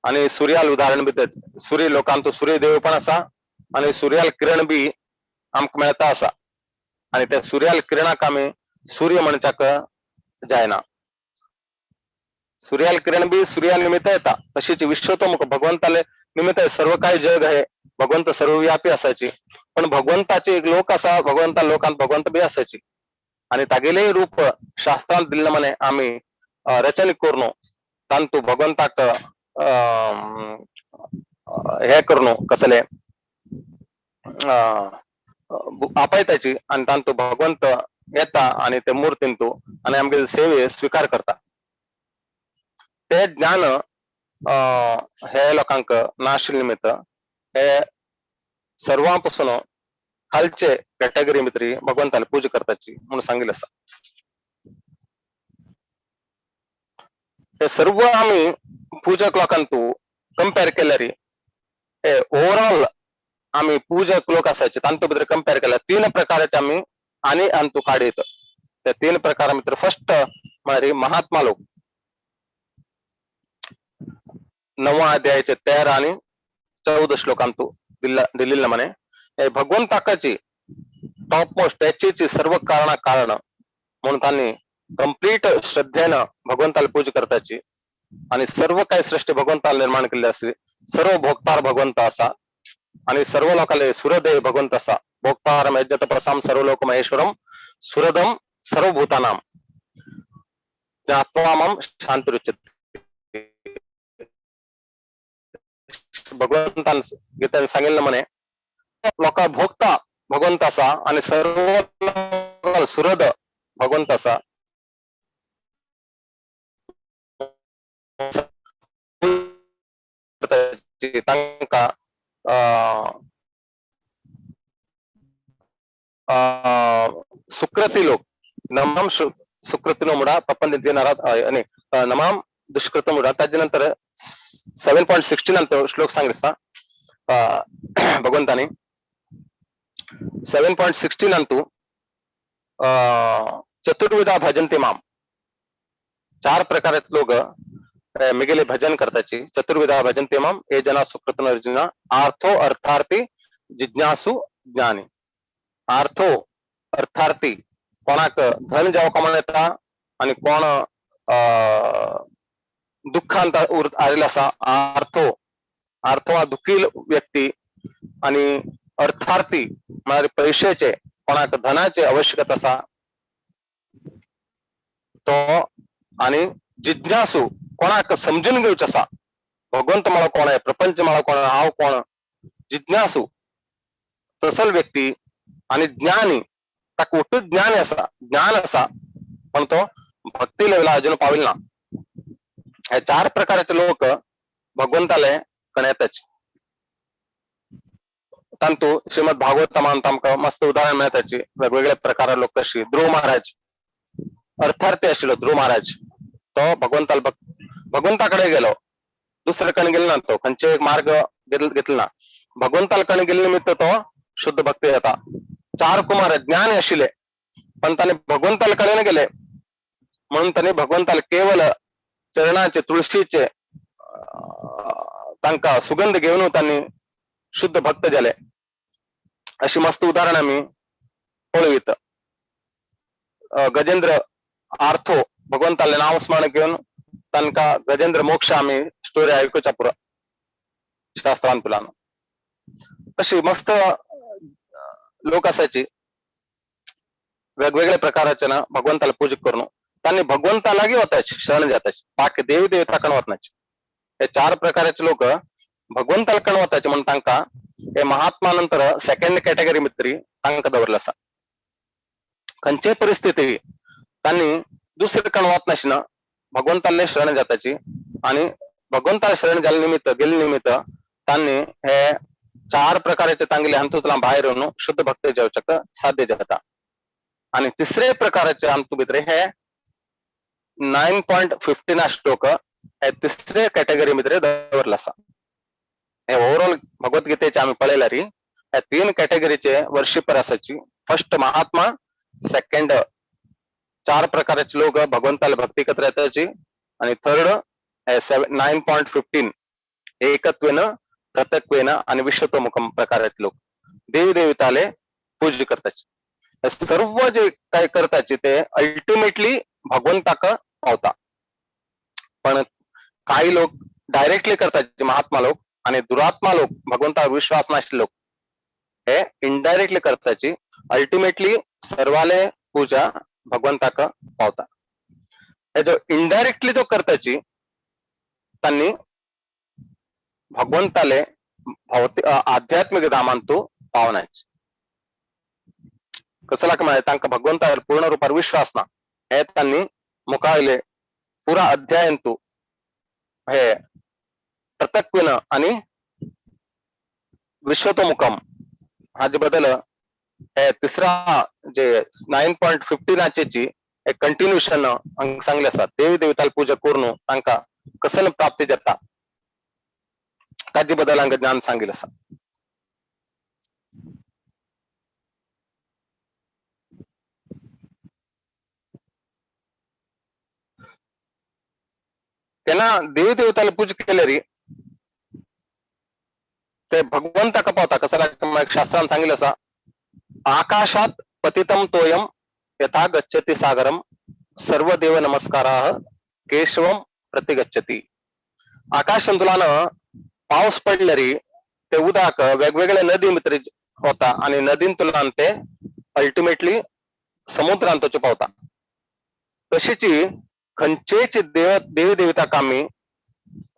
आणि सूर्याल उदाहरण बी दिता. सूर्य लोकांत सूर्य देव पण आसा आणि सूर्याल किरण बी आमकां मेळता आसा आणि त्या सूर्याल किरणाक आमी सूर्य म्हणच्याक जायना. सूर्याल किरण बी सूर्या निमित्त येता, तशीच विश्वतोमुख भगवंताले निमित्त सर्व काही जग आहे, भगवंत सर्वव्यापी असायची. पण भगवंताचे एक लोक असा, भगवंता लोकांत भगवंत बी असायची आणि तागेले रूप शास्त्रांत दिल्ले म्हणे आमी रचन करून तांतू भगवंताक हे करून कसले आपयताची आणि तांतू भगवंत येता आणि ते मूर्तींतू आणि आमगे सेवे स्वीकार करता. ते ज्ञान हे लोकांक नाशिल्ले निमित्त हे सर्वांपासून खालचे कॅटेगरी भितरी भगवंताले पूजा करताची म्हणून सांगितलं आसा. हे सर्व आमी पूजक लोकांतू कंपेर केल्यार हे ओवरऑल आमी पूजक लोक आसाचे तांतू भितर कंपेर केल्यार तीन प्रकाराचे आमी आनी अंतू काडयत. ते तीन प्रकारा भितर फर्स्ट म्हळ्यार महात्मा लोक, 9 अध्यायाचे 13 आणि 14 श्लोकांतू दिलेलं म्हणे हे भगवंताकाची टॉप मोस्ट त्याची सर्व कारणा कारण म्हणून त्यांनी कंप्लीट श्रद्धेनं भगवंताला पूजा करताची आणि सर्व काही सृष्टी भगवंताला निर्माण केली असली, सर्व भोगतार भगवंत असा आणि सर्व लोकाले सुरदेव भगवंत असा. भोगतार यज्ञ तपसाम सर्व लोक महेश्वरम सुरदम सर्व भूतानाम ज्ञात्वा शांतिरुच्यते. भगवंतान गीतेन सांगितलं म्हणे लोका भोगता भगवंत असा आणि सर्व सुरद भगवंत असा. तांका सुकृती लोक नमाम सुकृतीनो मुडा पप्पन आणि नमाम दुष्कृत मुडा. त्याच्यानंतर 7.16 नंतर श्लोक सांगितला भगवंताने 7.16 अंतू चतुर्विधा भजनते माम, चार प्रकारात लोक मिगेले भजन करताची. चतुर्विधा भजनते माम ए जना सुकृतन अर्जुना आर्थो अर्थार्थी जिज्ञासु ज्ञानी. आर्थो अर्थार्थी कोणाक धन जाव कमाण येता आणि कोण दुःखांत आलेला असा आर्थो, आर्थो हा दुःखी व्यक्ती आणि अर्थार्थी म्हळ्यार पैशाचे कोणाक धनाचे आवश्यकता असा तो, आणि जिज्ञासू कोणाक समजून घेवचो आसा भगवंत मला कोण आहे, प्रपंच मला कोण आहे, हांव कोण, जिज्ञासू तसल व्यक्ती. आणि ज्ञानी ताका ಒಟ್ಟು ज्ञान आसा, ज्ञान आसा पण तो भक्ती लेवला अजून पाविल ना. हे चार प्रकारचे लोक भगवंताले कणेताच. तांतू श्रीमद भागवतमान आमकां मस्त उदाहरण मेळटाची वेगवेगळे प्रकार लोक कशी. ध्रुव महाराज अर्थार्थी आशिल्लो. ध्रुव महाराज तो भगवंताल भगवंता कडेन गेलो, दुसरे कडेन गेलो ना, तो खंयचे एक मार्ग घेतलो ना, भगवंताल कडेन गेल्ले निमित्त तो शुद्ध भक्ती जाता. चार कुमार ज्ञान आशिल्ले पण ताणें भगवंताल कडेन गेले म्हणून ताणें भगवंताल केवल चरणाचे तुळशीचे तांकां सुगंध घेवन तांणी शुद्ध भक्त जाले. अशी मस्त उदाहरण आमी पळयत. गजेंद्र आर्थो भगवंताले नाव स्मरण घेवन तांकां गजेंद्र मोक्ष आमी स्टोरी आयकुच्या पुरो शास्त्रांतल्यान. अशी मस्त लोक असायची वेगवेगळ्या प्रकाराचे ना भगवंताला पूजा करून त्यांनी भगवंतालागी वतायचे, शरण जातायचे, बाकी देवी देवता वतनाचे. हे चार प्रकारचे लोक भगवंताला कण वतायचे म्हणून तांकां हे महात्मा नंतर सेकंड कॅटेगरी भितरी तांकां दवरले आसा. खंयचे परिस्थिती त्यांनी दुसरे कण वतनाशिना भगवंताले शरण जाताची आणि भगवंताला शरण जाल्ले निमित्त गेल्ले निमित्त त्यांनी हे चार प्रकारचे तांगेले हातूंतल्यान भायर येवन शुद्ध भक्ती जावच्याक साध्य जाता. आणि तिसरे प्रकारचे हातूंत भितर हे 9.15 श्लोक हे तिसरे कॅटेगरी भितर दवरले आसा. हे ओवरऑल भगवद्गीतेचे आमी पळयल्यार ह्या तीन कॅटेगरीचे वर्शिपर आसाची. फर्स्ट महात्मा, सेकंड चार प्रकारचे लोक भगवंताला भक्ती करता येताची, आणि थर्ड 9.15 एकत्वेन पृथक्वेन आणि विश्वतोमुखम प्रकाराचे लोक देवी देवताले पूजा करताची. सर्व जे काय करताची ते अल्टिमेटली भगवंताक पावता. पण काही लोक डायरेक्टली करतात महात्मा लोक, आणि दुरात्मा लोक भगवंतावर विश्वास नाशिल्ले लोक हे इनडायरेक्टली करताची. अल्टिमेटली सर्वाले पूजा भगवंताक पावता. हे जो इनडायरेक्टली जो करताची त्यांनी भगवंताले भौतिक आध्यात्मिक धामांतू पावनाच. कसं लाग म्हळ्यार तांकां भगवंतावर पूर्ण रूपार विश्वास ना, हे त्यांनी मुखावयले पुरा अध्यायंतू हे पृथक्वेन आणि विश्वतोमुखम हाजे बद्दल हे तिसरा जे 9.15 एक कंटिन्युएशन हांगा सांगले आसा. देवी देवताल पूजा करून तांकां कसन प्राप्ती जाता ताजे बद्दल हांगा ज्ञान सांगिल्लें आसा. तेन्ना देवी देवताल पूजा केल्यारी ते भगवंताक पावता. कसं शास्त्रान सांगितलं आसा, आकाशात पतितम तोयम यथा गच्छति सागरम सर्व देव नमस्काराः केशवम प्रतिगच्छति. आकाश संतुलान पावस पडल्यारी ते उदक वेगवेगळ्या नदी भितर वता आनी नदीन तुलान ते अल्टिमेटली समुद्रांत वचून पावता. तशीच खंयचेच देव देवी देवताक आमी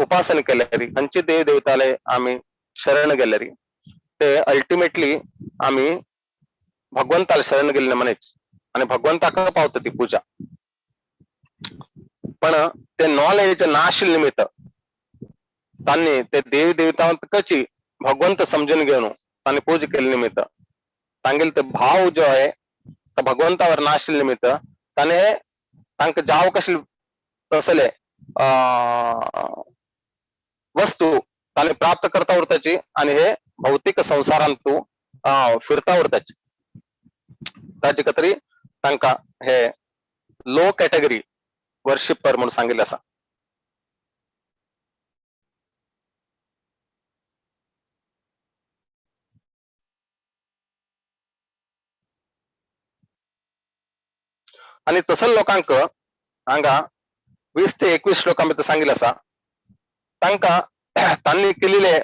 उपासना केल्यारी, खंयचे देवी देवताले आमी शरण गेल्यारी ते अल्टिमेटली आमी भगवंताला शरण गेल्ले म्हणेच आनी भगवंताक पावता ती पूजा. पण ते नॉलेज नाशिल्ले निमित्त तांणी ते देवी देवतांकची भगवंत समजून घेवन तांणी पूजा केल्ले निमित्त तांगेले ते भाव जो आहे तो भगवंतावर नाशिल्ले निमित्त ताणें तांकां जाव कशे तसले वस्तू ताणें प्राप्त करता उरताची आनी हे भौतिक संवसारांत तूं फिरता उरताची. ताजे खातीर तांकां हे लो कॅटेगरी वर्शिपर म्हणून सांगिल्लें आसा. आनी तसले लोकांक हांगा 20 ते 21 श्लोकां भितर सांगिल्लें आसा, तांकां तांणी केल्ले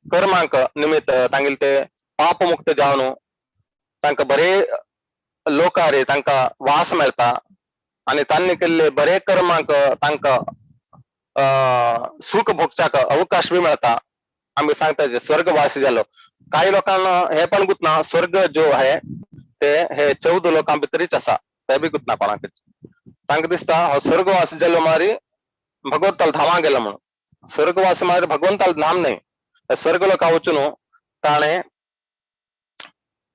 कर्मांक निमित्त तांगेले ते पापमुक्त जावन तांकां बरे लोकारे तांकां वास मेळटा आनी तांणी केल्ले बरे कर्मांक तांकां सुख भोगच्याक अवकाश बी मेळटा. आमी सांगता जे स्वर्गवासी जालो. काही लोकांना हे पण गुतना स्वर्ग जो आहे ते हे 14 लोकां भितरीच आसा, ते बी गुतना कोणाक. तांकां दिसता हो स्वर्गवासी जालो मारी भगवंताल धामा गेलो म्हणून. स्वर्गवासी मारी भगवंताल धाम न्हय, स्वर्ग लोका वचून ताणें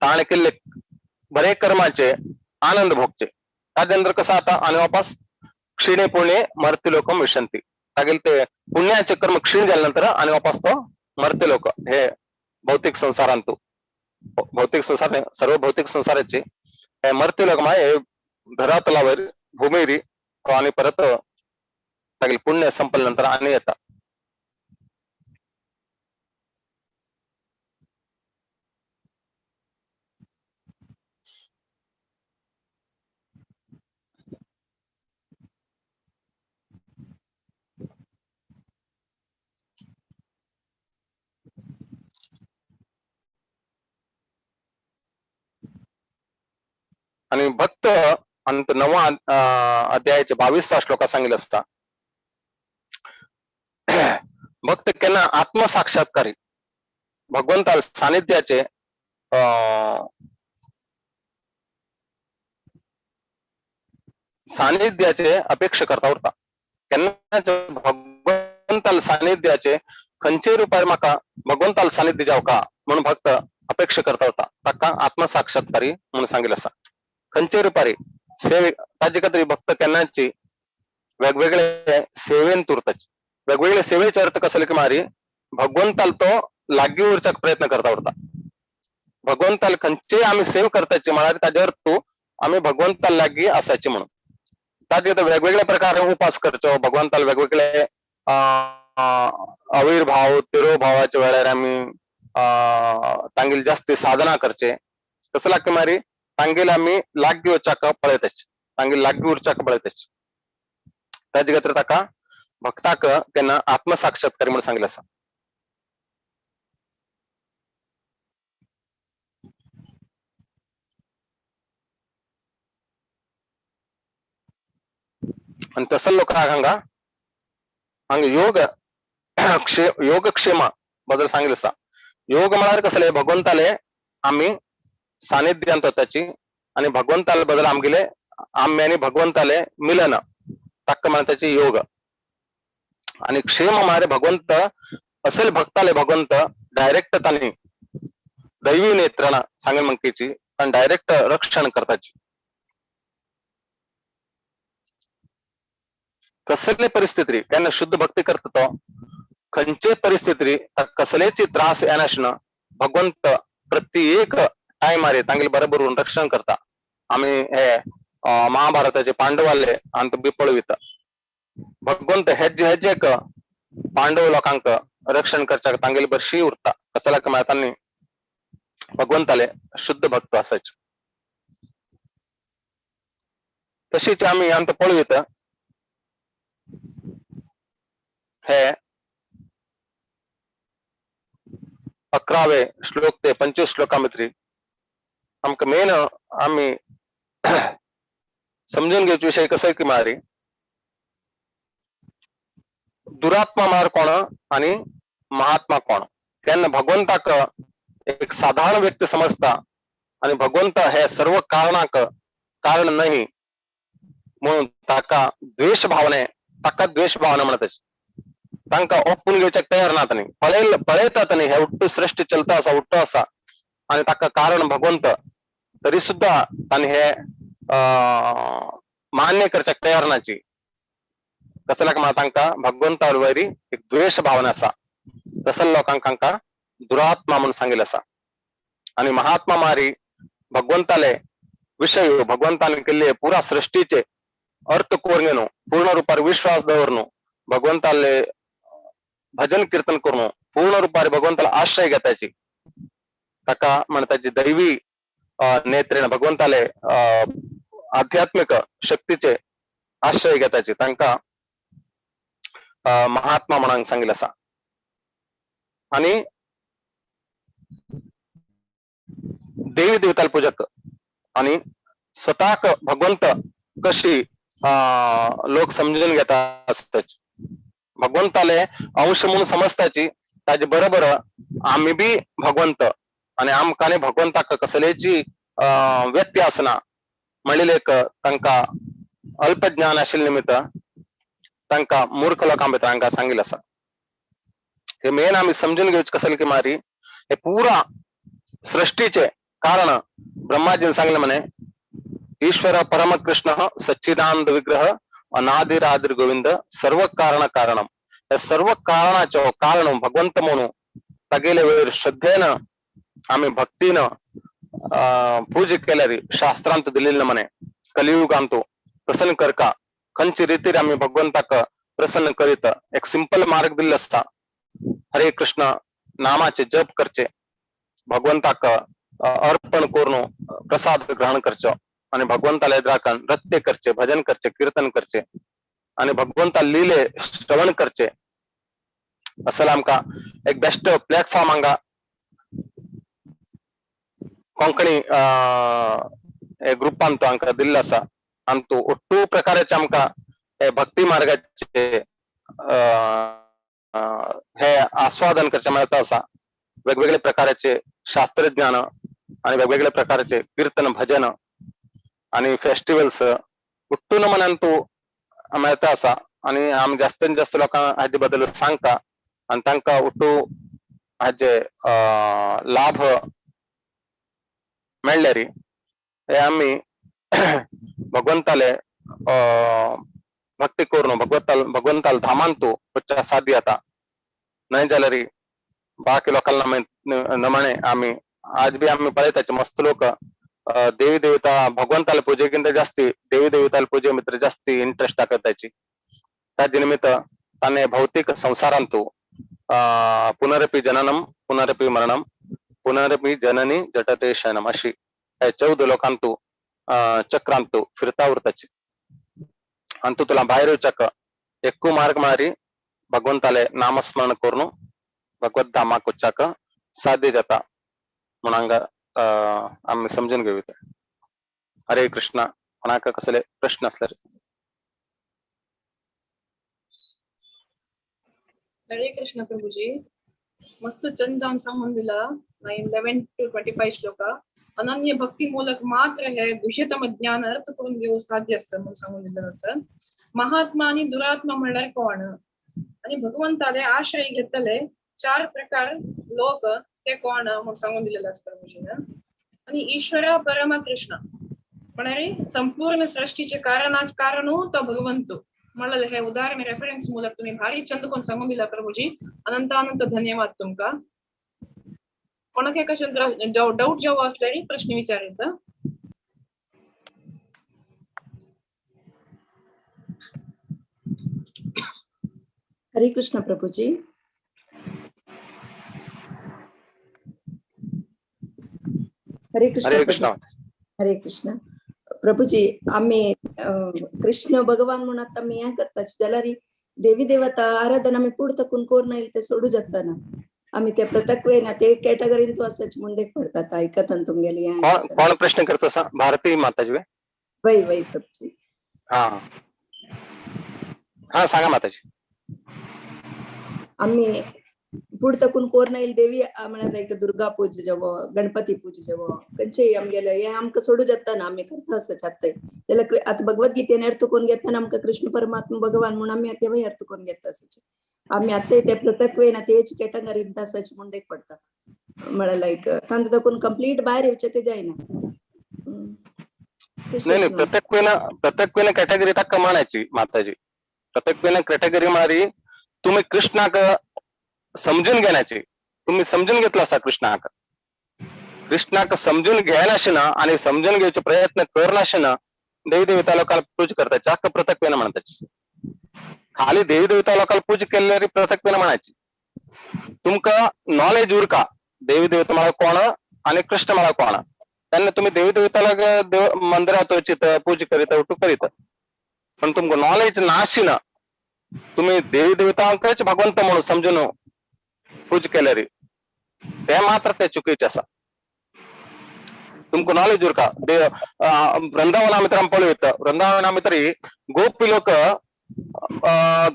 ताणें केल्ले बरे कर्माचे आनंद भोगचे. ताजे नंतर कसं आता आनी वापस क्षीणे पुण्ये मर्त्य लोकम विशंती. तागेले ते पुण्याचे कर्म क्षीण जाल्या नंतर आनी वापस तो मर्त्य लोक हे भौतिक संवसारांतू, भौतिक संवसार सर्व भौतिक संवसाराचे हे मर्त्य लोक हे धरातलावर भूमिरी तो आनी परत तागेले पुण्य संपल्या नंतर आनी येता. आणि भक्त अंत 9 अध्यायाचे 22वा श्लोका सांगितलं असता, भक्त केन्ना आत्मसाक्षात्कारी भगवंताल सानिध्याचे सानिध्याचे अपेक्षा करता उरता. केन्ना भगवंताल सानिध्याचे खंयचे रुपार म्हाका भगवंताल सानिध्य जावं का म्हणून भक्त अपेक्षा करता उरता. ताका आत्मसाक्षात्कारी म्हणून सांगितलं आसा. खंयचे रुपारी सेवे ताजे खातीर भक्त केन्नाची वेगवेगळे सेवेन उरताची. वेगवेगळे सेवेचे अर्थ कसले की मारी भगवंताल तो लागीं उरच्याक प्रयत्न करता उरता. भगवंताल खंयचे आमी सेव करताची म्हळ्यार ताजे अर्थ आमी भगवंताल लागीं आसाची म्हणून. ताजे खातीर वेगवेगळ्या प्रकारे उपास करचो, भगवंताल वेगवेगळे आविर्भाव तिरोभावाच्या वेळार आमी तांगेली जास्ती साधना करचे. कसं लागते मारी तांगेले आमी लागीं वच्याक पळयताची, तांगेले लागीं उरच्याक पळयताची. ताजे खातीर ताका भक्ताक तेन्ना आत्मसाक्षात्कारी म्हणून सांगिल्लें आसा. आणि तसं लोकांक हांगा हांगा योग योगक्षेमा बद्दल सांगिल्लें आसा. योग म्हळ्यार कसले भगवंताले आमी सानिध्यांत वताची आनी भगवंताले बद्दल आमगेले आमी आनी भगवंताले मिलन ताका म्हणटाची योग. आणि क्षेम म्हळ्यार भगवंत असेल भक्ताले भगवंत डायरेक्ट तांणी दैवी नेत्रण सांगेल मंकीची पण डायरेक्ट रक्षण करताची. कसले परिस्थिती त्यांना शुद्ध भक्ती करता तो खंयचे परिस्थिती कसलेची त्रास येनासना भगवंत प्रत्येक टायमारे तांगेले बरोबर रक्षण करता. आम्ही हे महाभारताचे पांडवाले अंत बी पळयता भगवंत हेज्जे हेज्जेक पांडव लोकांक रक्षण करच्याक तांगेले बरशी उरता. कसल्याक म्हळ्यार तांणी भगवंताले शुद्ध भक्त असायचे. तशीच आमी अंत पळयता हे 11वे श्लोक ते 25 श्लोका भितर आमकां मेन आमी समजून घेवचे विशय कसो की म्हळ्यार दुरात्मा म्हळ्यार कोण आनी महात्मा कोण. केन्ना भगवंताक एक साधारण व्यक्ती समजता आनी भगवंत हे सर्व कारणाक कारण न्ही म्हणून ताका द्वेष भावने ताका द्वेष भावना म्हणतात. तांकां ओपून घेवच्याक तयार ना तांणी पळयतात न्ही हे उट्टू सृष्टी चलता आसा उट्टो आसा आनी ताका कारण भगवंत तरी सुद्धा तांणी हे मान्य करच्याक तयार नाची. कसल्याक म्हळ्यार तांकां भगवंता वयरी एक द्वेष भावना आसा. तसल्या लोकांक तांकां दुरात्मा म्हणून सांगिल्लें आसा. आनी महात्मा मारी भगवंताले विशय भगवंतान केल्ले पुरा सृष्टीचे अर्थ कोरून घेवन पूर्ण रुपार विश्वास दवरून भगवंताले भजन कीर्तन करून पूर्ण रुपार भगवंताला आश्रय घेताची ताका म्हणटाची दैवी नेत्रेन भगवंताले आध्यात्मिक शक्तीचे आश्रय घेताची तांकां महात्मा म्हणून सांगिल्लें आसा. आनी देवी देवताल पूजक आनी स्वताक भगवंत कशी लोक समजून घेता आसताची भगवंताले अंश म्हणून समजताची ताजे बरोबर आमी बी भगवंत आनी आमकां भगवंताक कसलेची व्यक्ती आसना म्हणलेले एक तांकां अल्पज्ञान आशिल्ले निमित्त तांकां मूर्ख लोकां भितर तांकां सांगिल्लें आसा. हे मेन आमी समजून घेवचें कसले की मारी हे पुरा सृष्टीचे कारण ब्रह्माजीन सांगले म्हणे ईश्वर परमकृष्ण सच्चिदानंद विग्रह अनादिरादिर गोविंद सर्व कारण कारणम. हे सर्व कारणाचो कारण भगवंत म्हणून तागेले वयर श्रद्धेन आमी भक्तीन पूजा केल्यार शास्त्रांत दिलेले म्हणे कलियुगांत प्रसन्न करका खंयचे रितीर आमी भगवंताक प्रसन्न करीत एक सिंपल मार्ग दिल्लो आसता. हरे कृष्ण नामाचे जप करचे भगवंताक अर्पण करून प्रसाद ग्रहण करचो आणि भगवंताला राखण नृत्य करचे भजन करचे कीर्तन करचे आणि भगवंता लिले श्रवण करचे. असं आमकां एक बेस्ट प्लॅटफॉर्म हांगा कोंकणी ग्रुपान तो हांकां दिल्लो आसा. आनी तो ഒट्टू प्रकाराचे आमकां हे भक्ती मार्गाचे हे आस्वादन करचे मेळता आसा. वेगवेगळे प्रकाराचे शास्त्रज्ञान आणि वेगवेगळे प्रकारचे कीर्तन भजन आणि फेस्टिवल्स उट्टून मनान तो मेळता आसा. आणि आमी जास्तीत जास्त लोकांक हाजे बद्दल सांगता आनी तांकां उट्टू हाजे लाभ मेळ्ळ्यार हे आमी भगवंताले भक्ती करून भगवंताल धामांतू वचच्या साध्य जाता. न्हय जाल्यार बाकी लोकांना नमणे आमी आज बी आमी पळयताचे मस्त लोक देवी देवता भगवंताला पूजेकिंत जास्ती देवी देवताला पूजे भितर जास्ती इंट्रस्ट दाखयताची. ताजे निमित्त ताणें भौतीक संवसारांतू पुनरपी जननम पुनरपी मरणम पुनरपी जननी जठरे शयनम अशी ह्या 14 लोकांतू चक्रांतू फिरता उरताची. आनी तूं तुला भायर येवच्याक एकू मार्ग म्हळ्यार भगवंताले नामस्मरण करून भगवत धामाक वचच्याक साध्य जाता म्हणून हांगा आमी समजून घेवया. हरे कृष्णा. कोणाक कसले प्रश्न आसल्यार. हरे कृष्ण प्रभुजी, मस्त चंद जावन सांगून दिला 11 to 25 श्लोका. अनन्य भक्ती मूलक मात्र हे गुह्यतम ज्ञान अर्थ करून घेऊ साध्य आसा म्हणून सांगून दिलं आसा. महात्मा आणि दुरात्मा म्हणल्यार कोण आणि भगवंताले आश्रय घेतले 4 प्रकार लोक ते कोण म्हणून सांगून दिलेलं आसा प्रभुजीन. आणि ईश्वरा परम कृष्ण म्हळ्यार संपूर्ण सृष्टीचे कारण तो भगवंत म्हणलं. हे उदाहरण रेफरन्स ಮೂಲक तुम्ही भारी चंद कोण सांगून दिला प्रभुजी. अनंत अनंत धन्यवाद तुमका. कोणाक कशें डाऊट जेव्हा असल्यार प्रश्न विचारित. हरे कृष्ण प्रभुजी. हरे कृष्ण. हरे कृष्ण. हरे कृष्ण प्रभुजी. आम्ही कृष्ण भगवान म्हणून आता मी हें करता जाल्यार देवी देवता आराधना आमी पुढ तकून कोर येईल ते सोडू जाताना आमी ते पृथक ना ते कॅटेगरीन तू असाच मुंडेक पडतात ऐकतान तुमगेली. कोण प्रश्न करता? भारती माताजी. वै वै प्रभुजी. हा हा सांगा माताजी. आम्ही पुढ तकून कोर येईल देवी म्हळ्यार लायक दुर्गा पूजा जेवो गणपती पूजा जेवो खंयचेय आमगेले हे आमकां सोडू जाताना आमी करता आसा आतां. जाल्यार आतां भगवद्गीतेन अर्थ करून घेतना आमकां कृष्ण परमात्मा भगवान म्हणून आमी तेवूय अर्थ करून घेता आसाचे. आमी आतां ते पृथक ना तेच कॅटेगरींत आसाचे मुंडेक पडटा म्हळ्यार लायक तांकां तकून कंप्लीट भायर येवचें जायना. नाही पृथक कॅटेगरी ताका म्हणायची माताजी. पृथक कॅटेगरी म्हळ्यार तुम्ही कृष्णाक समजून घेण्याची, तुम्ही समजून घेतला असा कृष्णाक, कृष्णाक समजून घेयनाशिना आणि समजून घेवचे प्रयत्न करनाशिना देवी देवता लोकांना पूजा करतात चाक पृथक वेन म्हणतात. खाली देवी देवता लोकांना पूजा केल्यारी पृथक वेन म्हणायची. तुमका नॉलेज उरका देवी देवता मला कोण आणि कृष्ण मला कोण, त्यांना तुम्ही देवी देवताला देव मंदिरात वचित पूजा करीत उठू करीत, पण तुमका नॉलेज नाशिना तुम्ही देवी देवतांकच भगवंत म्हणून समजून पूजा केल्यारी ते मात्र ते चुकीचे आसा. तुमका नॉलेज उरका. वृंदावना मित्र पळयत वृंदावना मित्र गोपी लोक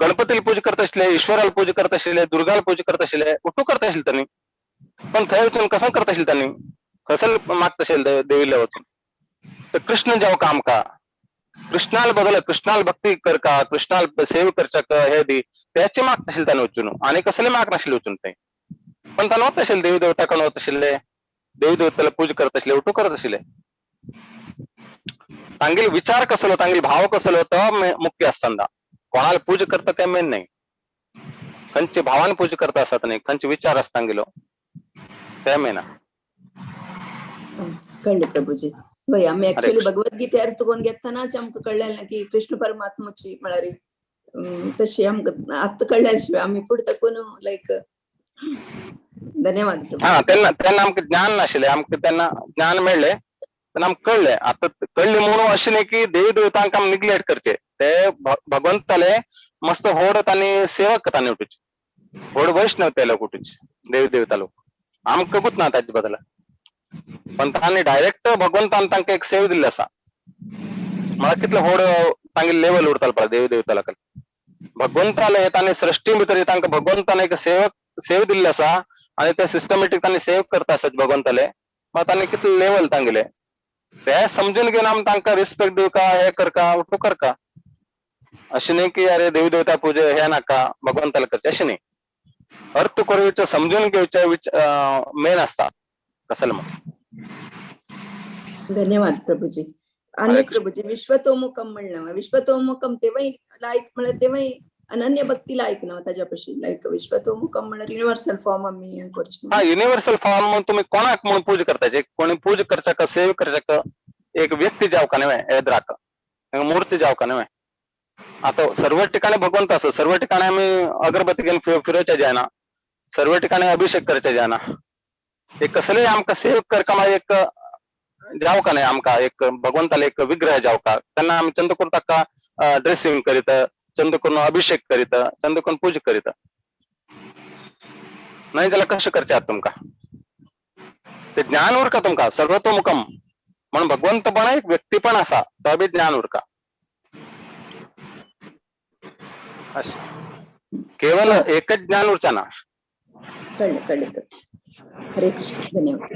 गणपतीला पूजा करत आशिल्ले, ईश्वराला पूजा करत आशिल्ले, दुर्गाला पूजा करत आशिल्ले, उठू करत आशिल्ले त्यांनी, पण थंय वचून कसं करत आशिल्ले त्यांनी, कसं मागत आशिल्ले देवीला वचून. तर कृष्ण जेव का आमकां कृष्णाला बदल कृष्णाला भक्ती कर का कृष्णाला सेव करच्या हे दी त्याचे मागत आशिल्ले ताणें वचून, आनी कसले माग नाशिल्ले वचून ते, पण ताणें वत आशिल्ले देवी देवता कडून वत आशिल्ले, देवी देवताला पूजा करत आशिल्ले, उठू करत आशिल्ले. तांगेले विचार कसलो तांगेले भाव कसलो तो मुख्य आसता. कोणाला पूजा करता ते मेन नाही, खंयचे भावान पूजा करता आसत न्ही, खंयचे विचार आसता तांगेलो ते मेन. कळ्ळें प्रभुजी. वय आमी ऍक्च्युअली भगवद्गीते अर्थ करून घेतनाच आमकां कळ्ळें ना की कृष्ण परमात्माची म्हळ्यार तशी आमकां आतां कळ्ळ्या शिवाय आमी फुडें तकून लायक. धन्यवाद. हा तेन्ना तेन्ना आमकां ज्ञान नाशिल्लें, आमकां तेन्ना ज्ञान मेळ्ळें तेन्ना आमकां कळ्ळें. आतां कळ्ळें म्हणून अशें न्ही की देवी देवतांक आमी निग्लेक्ट करचे, ते भगवंताले मस्त व्हड तांणी सेवक तांणी उठूचे, व्हड वैष्णव ते लोक उठूचे देवी देवता लोक, आमकां कबूत ना ताचे बदला. पण तांणी डायरेक्ट भगवंतान तांकां एक सेव दिल्ली आसा, म्हळ्यार कितलो व्हड तांगेले लेवल उरतालो पळय देवी देवता लोकांक. भगवंताले तांणी सृष्टी भितर तांकां भगवंतान एक सेवक सेव दिल्ली आसा आणि ते सिस्टमॅटिक तांणी सेव करता आसत भगवंताले, मग तांणी कितले लेवल तांगेले ते समजून घेवन आमी तांकां रिस्पेक्ट दिवका, हे करका उठू करका. अशें न्ही की अरे देवी देवता पूजा हे नाका भगवंताला करचे, अशें न्ही. अर्थ करूचे समजून घेवचे मेन आसता कसले म्हण. धन्यवाद प्रभुजी. आणि प्रभुजी विश्वतोमुखम म्हणलं, विश्वतोमुखम तेव्हाही लायक म्हळ्यार तेव्हाही अनन्य भक्ती लायक ना ताज्या पशी लायक विश्वतोमुखम म्हळ्यार युनिव्हर्सल फॉर्म आमी करची. हा युनिव्हर्सल फॉर्म म्हणून तुम्ही कोणाक म्हणून पूजा करता, कोणी पूजा करच्याक सेव करच्याक एक व्यक्ती जावका न्हय, एद्राक मूर्ती जावका न्हय. आता सर्व ठिकाणी भगवंत आसा, सर्व ठिकाणी आमी अगरबत्ती घेवन फिरोवच्या जायना, सर्व ठिकाणी अभिषेक करचे जायना. एक कसले आमकां सेव करका म्हळ्यार एक जावका न्हय, आमकां एक भगवंताले एक विग्रह जावका तेन्ना आमी चंद करून ताका ड्रेसिंग करीत, चंद करून अभिषेक करीत, चंद करून पूजा करीत. नाही जाल्यार कशें करचें आतां तुमकां ते ज्ञान उरका तुमकां सर्वतोमुखम म्हणून भगवंत पण एक व्यक्ती पण आसा तो बी ज्ञान उरका. अशें केवल एकच ज्ञान उरचें ना. कळ्ळें कळ्ळें. हरे कृष्ण. धन्यवाद.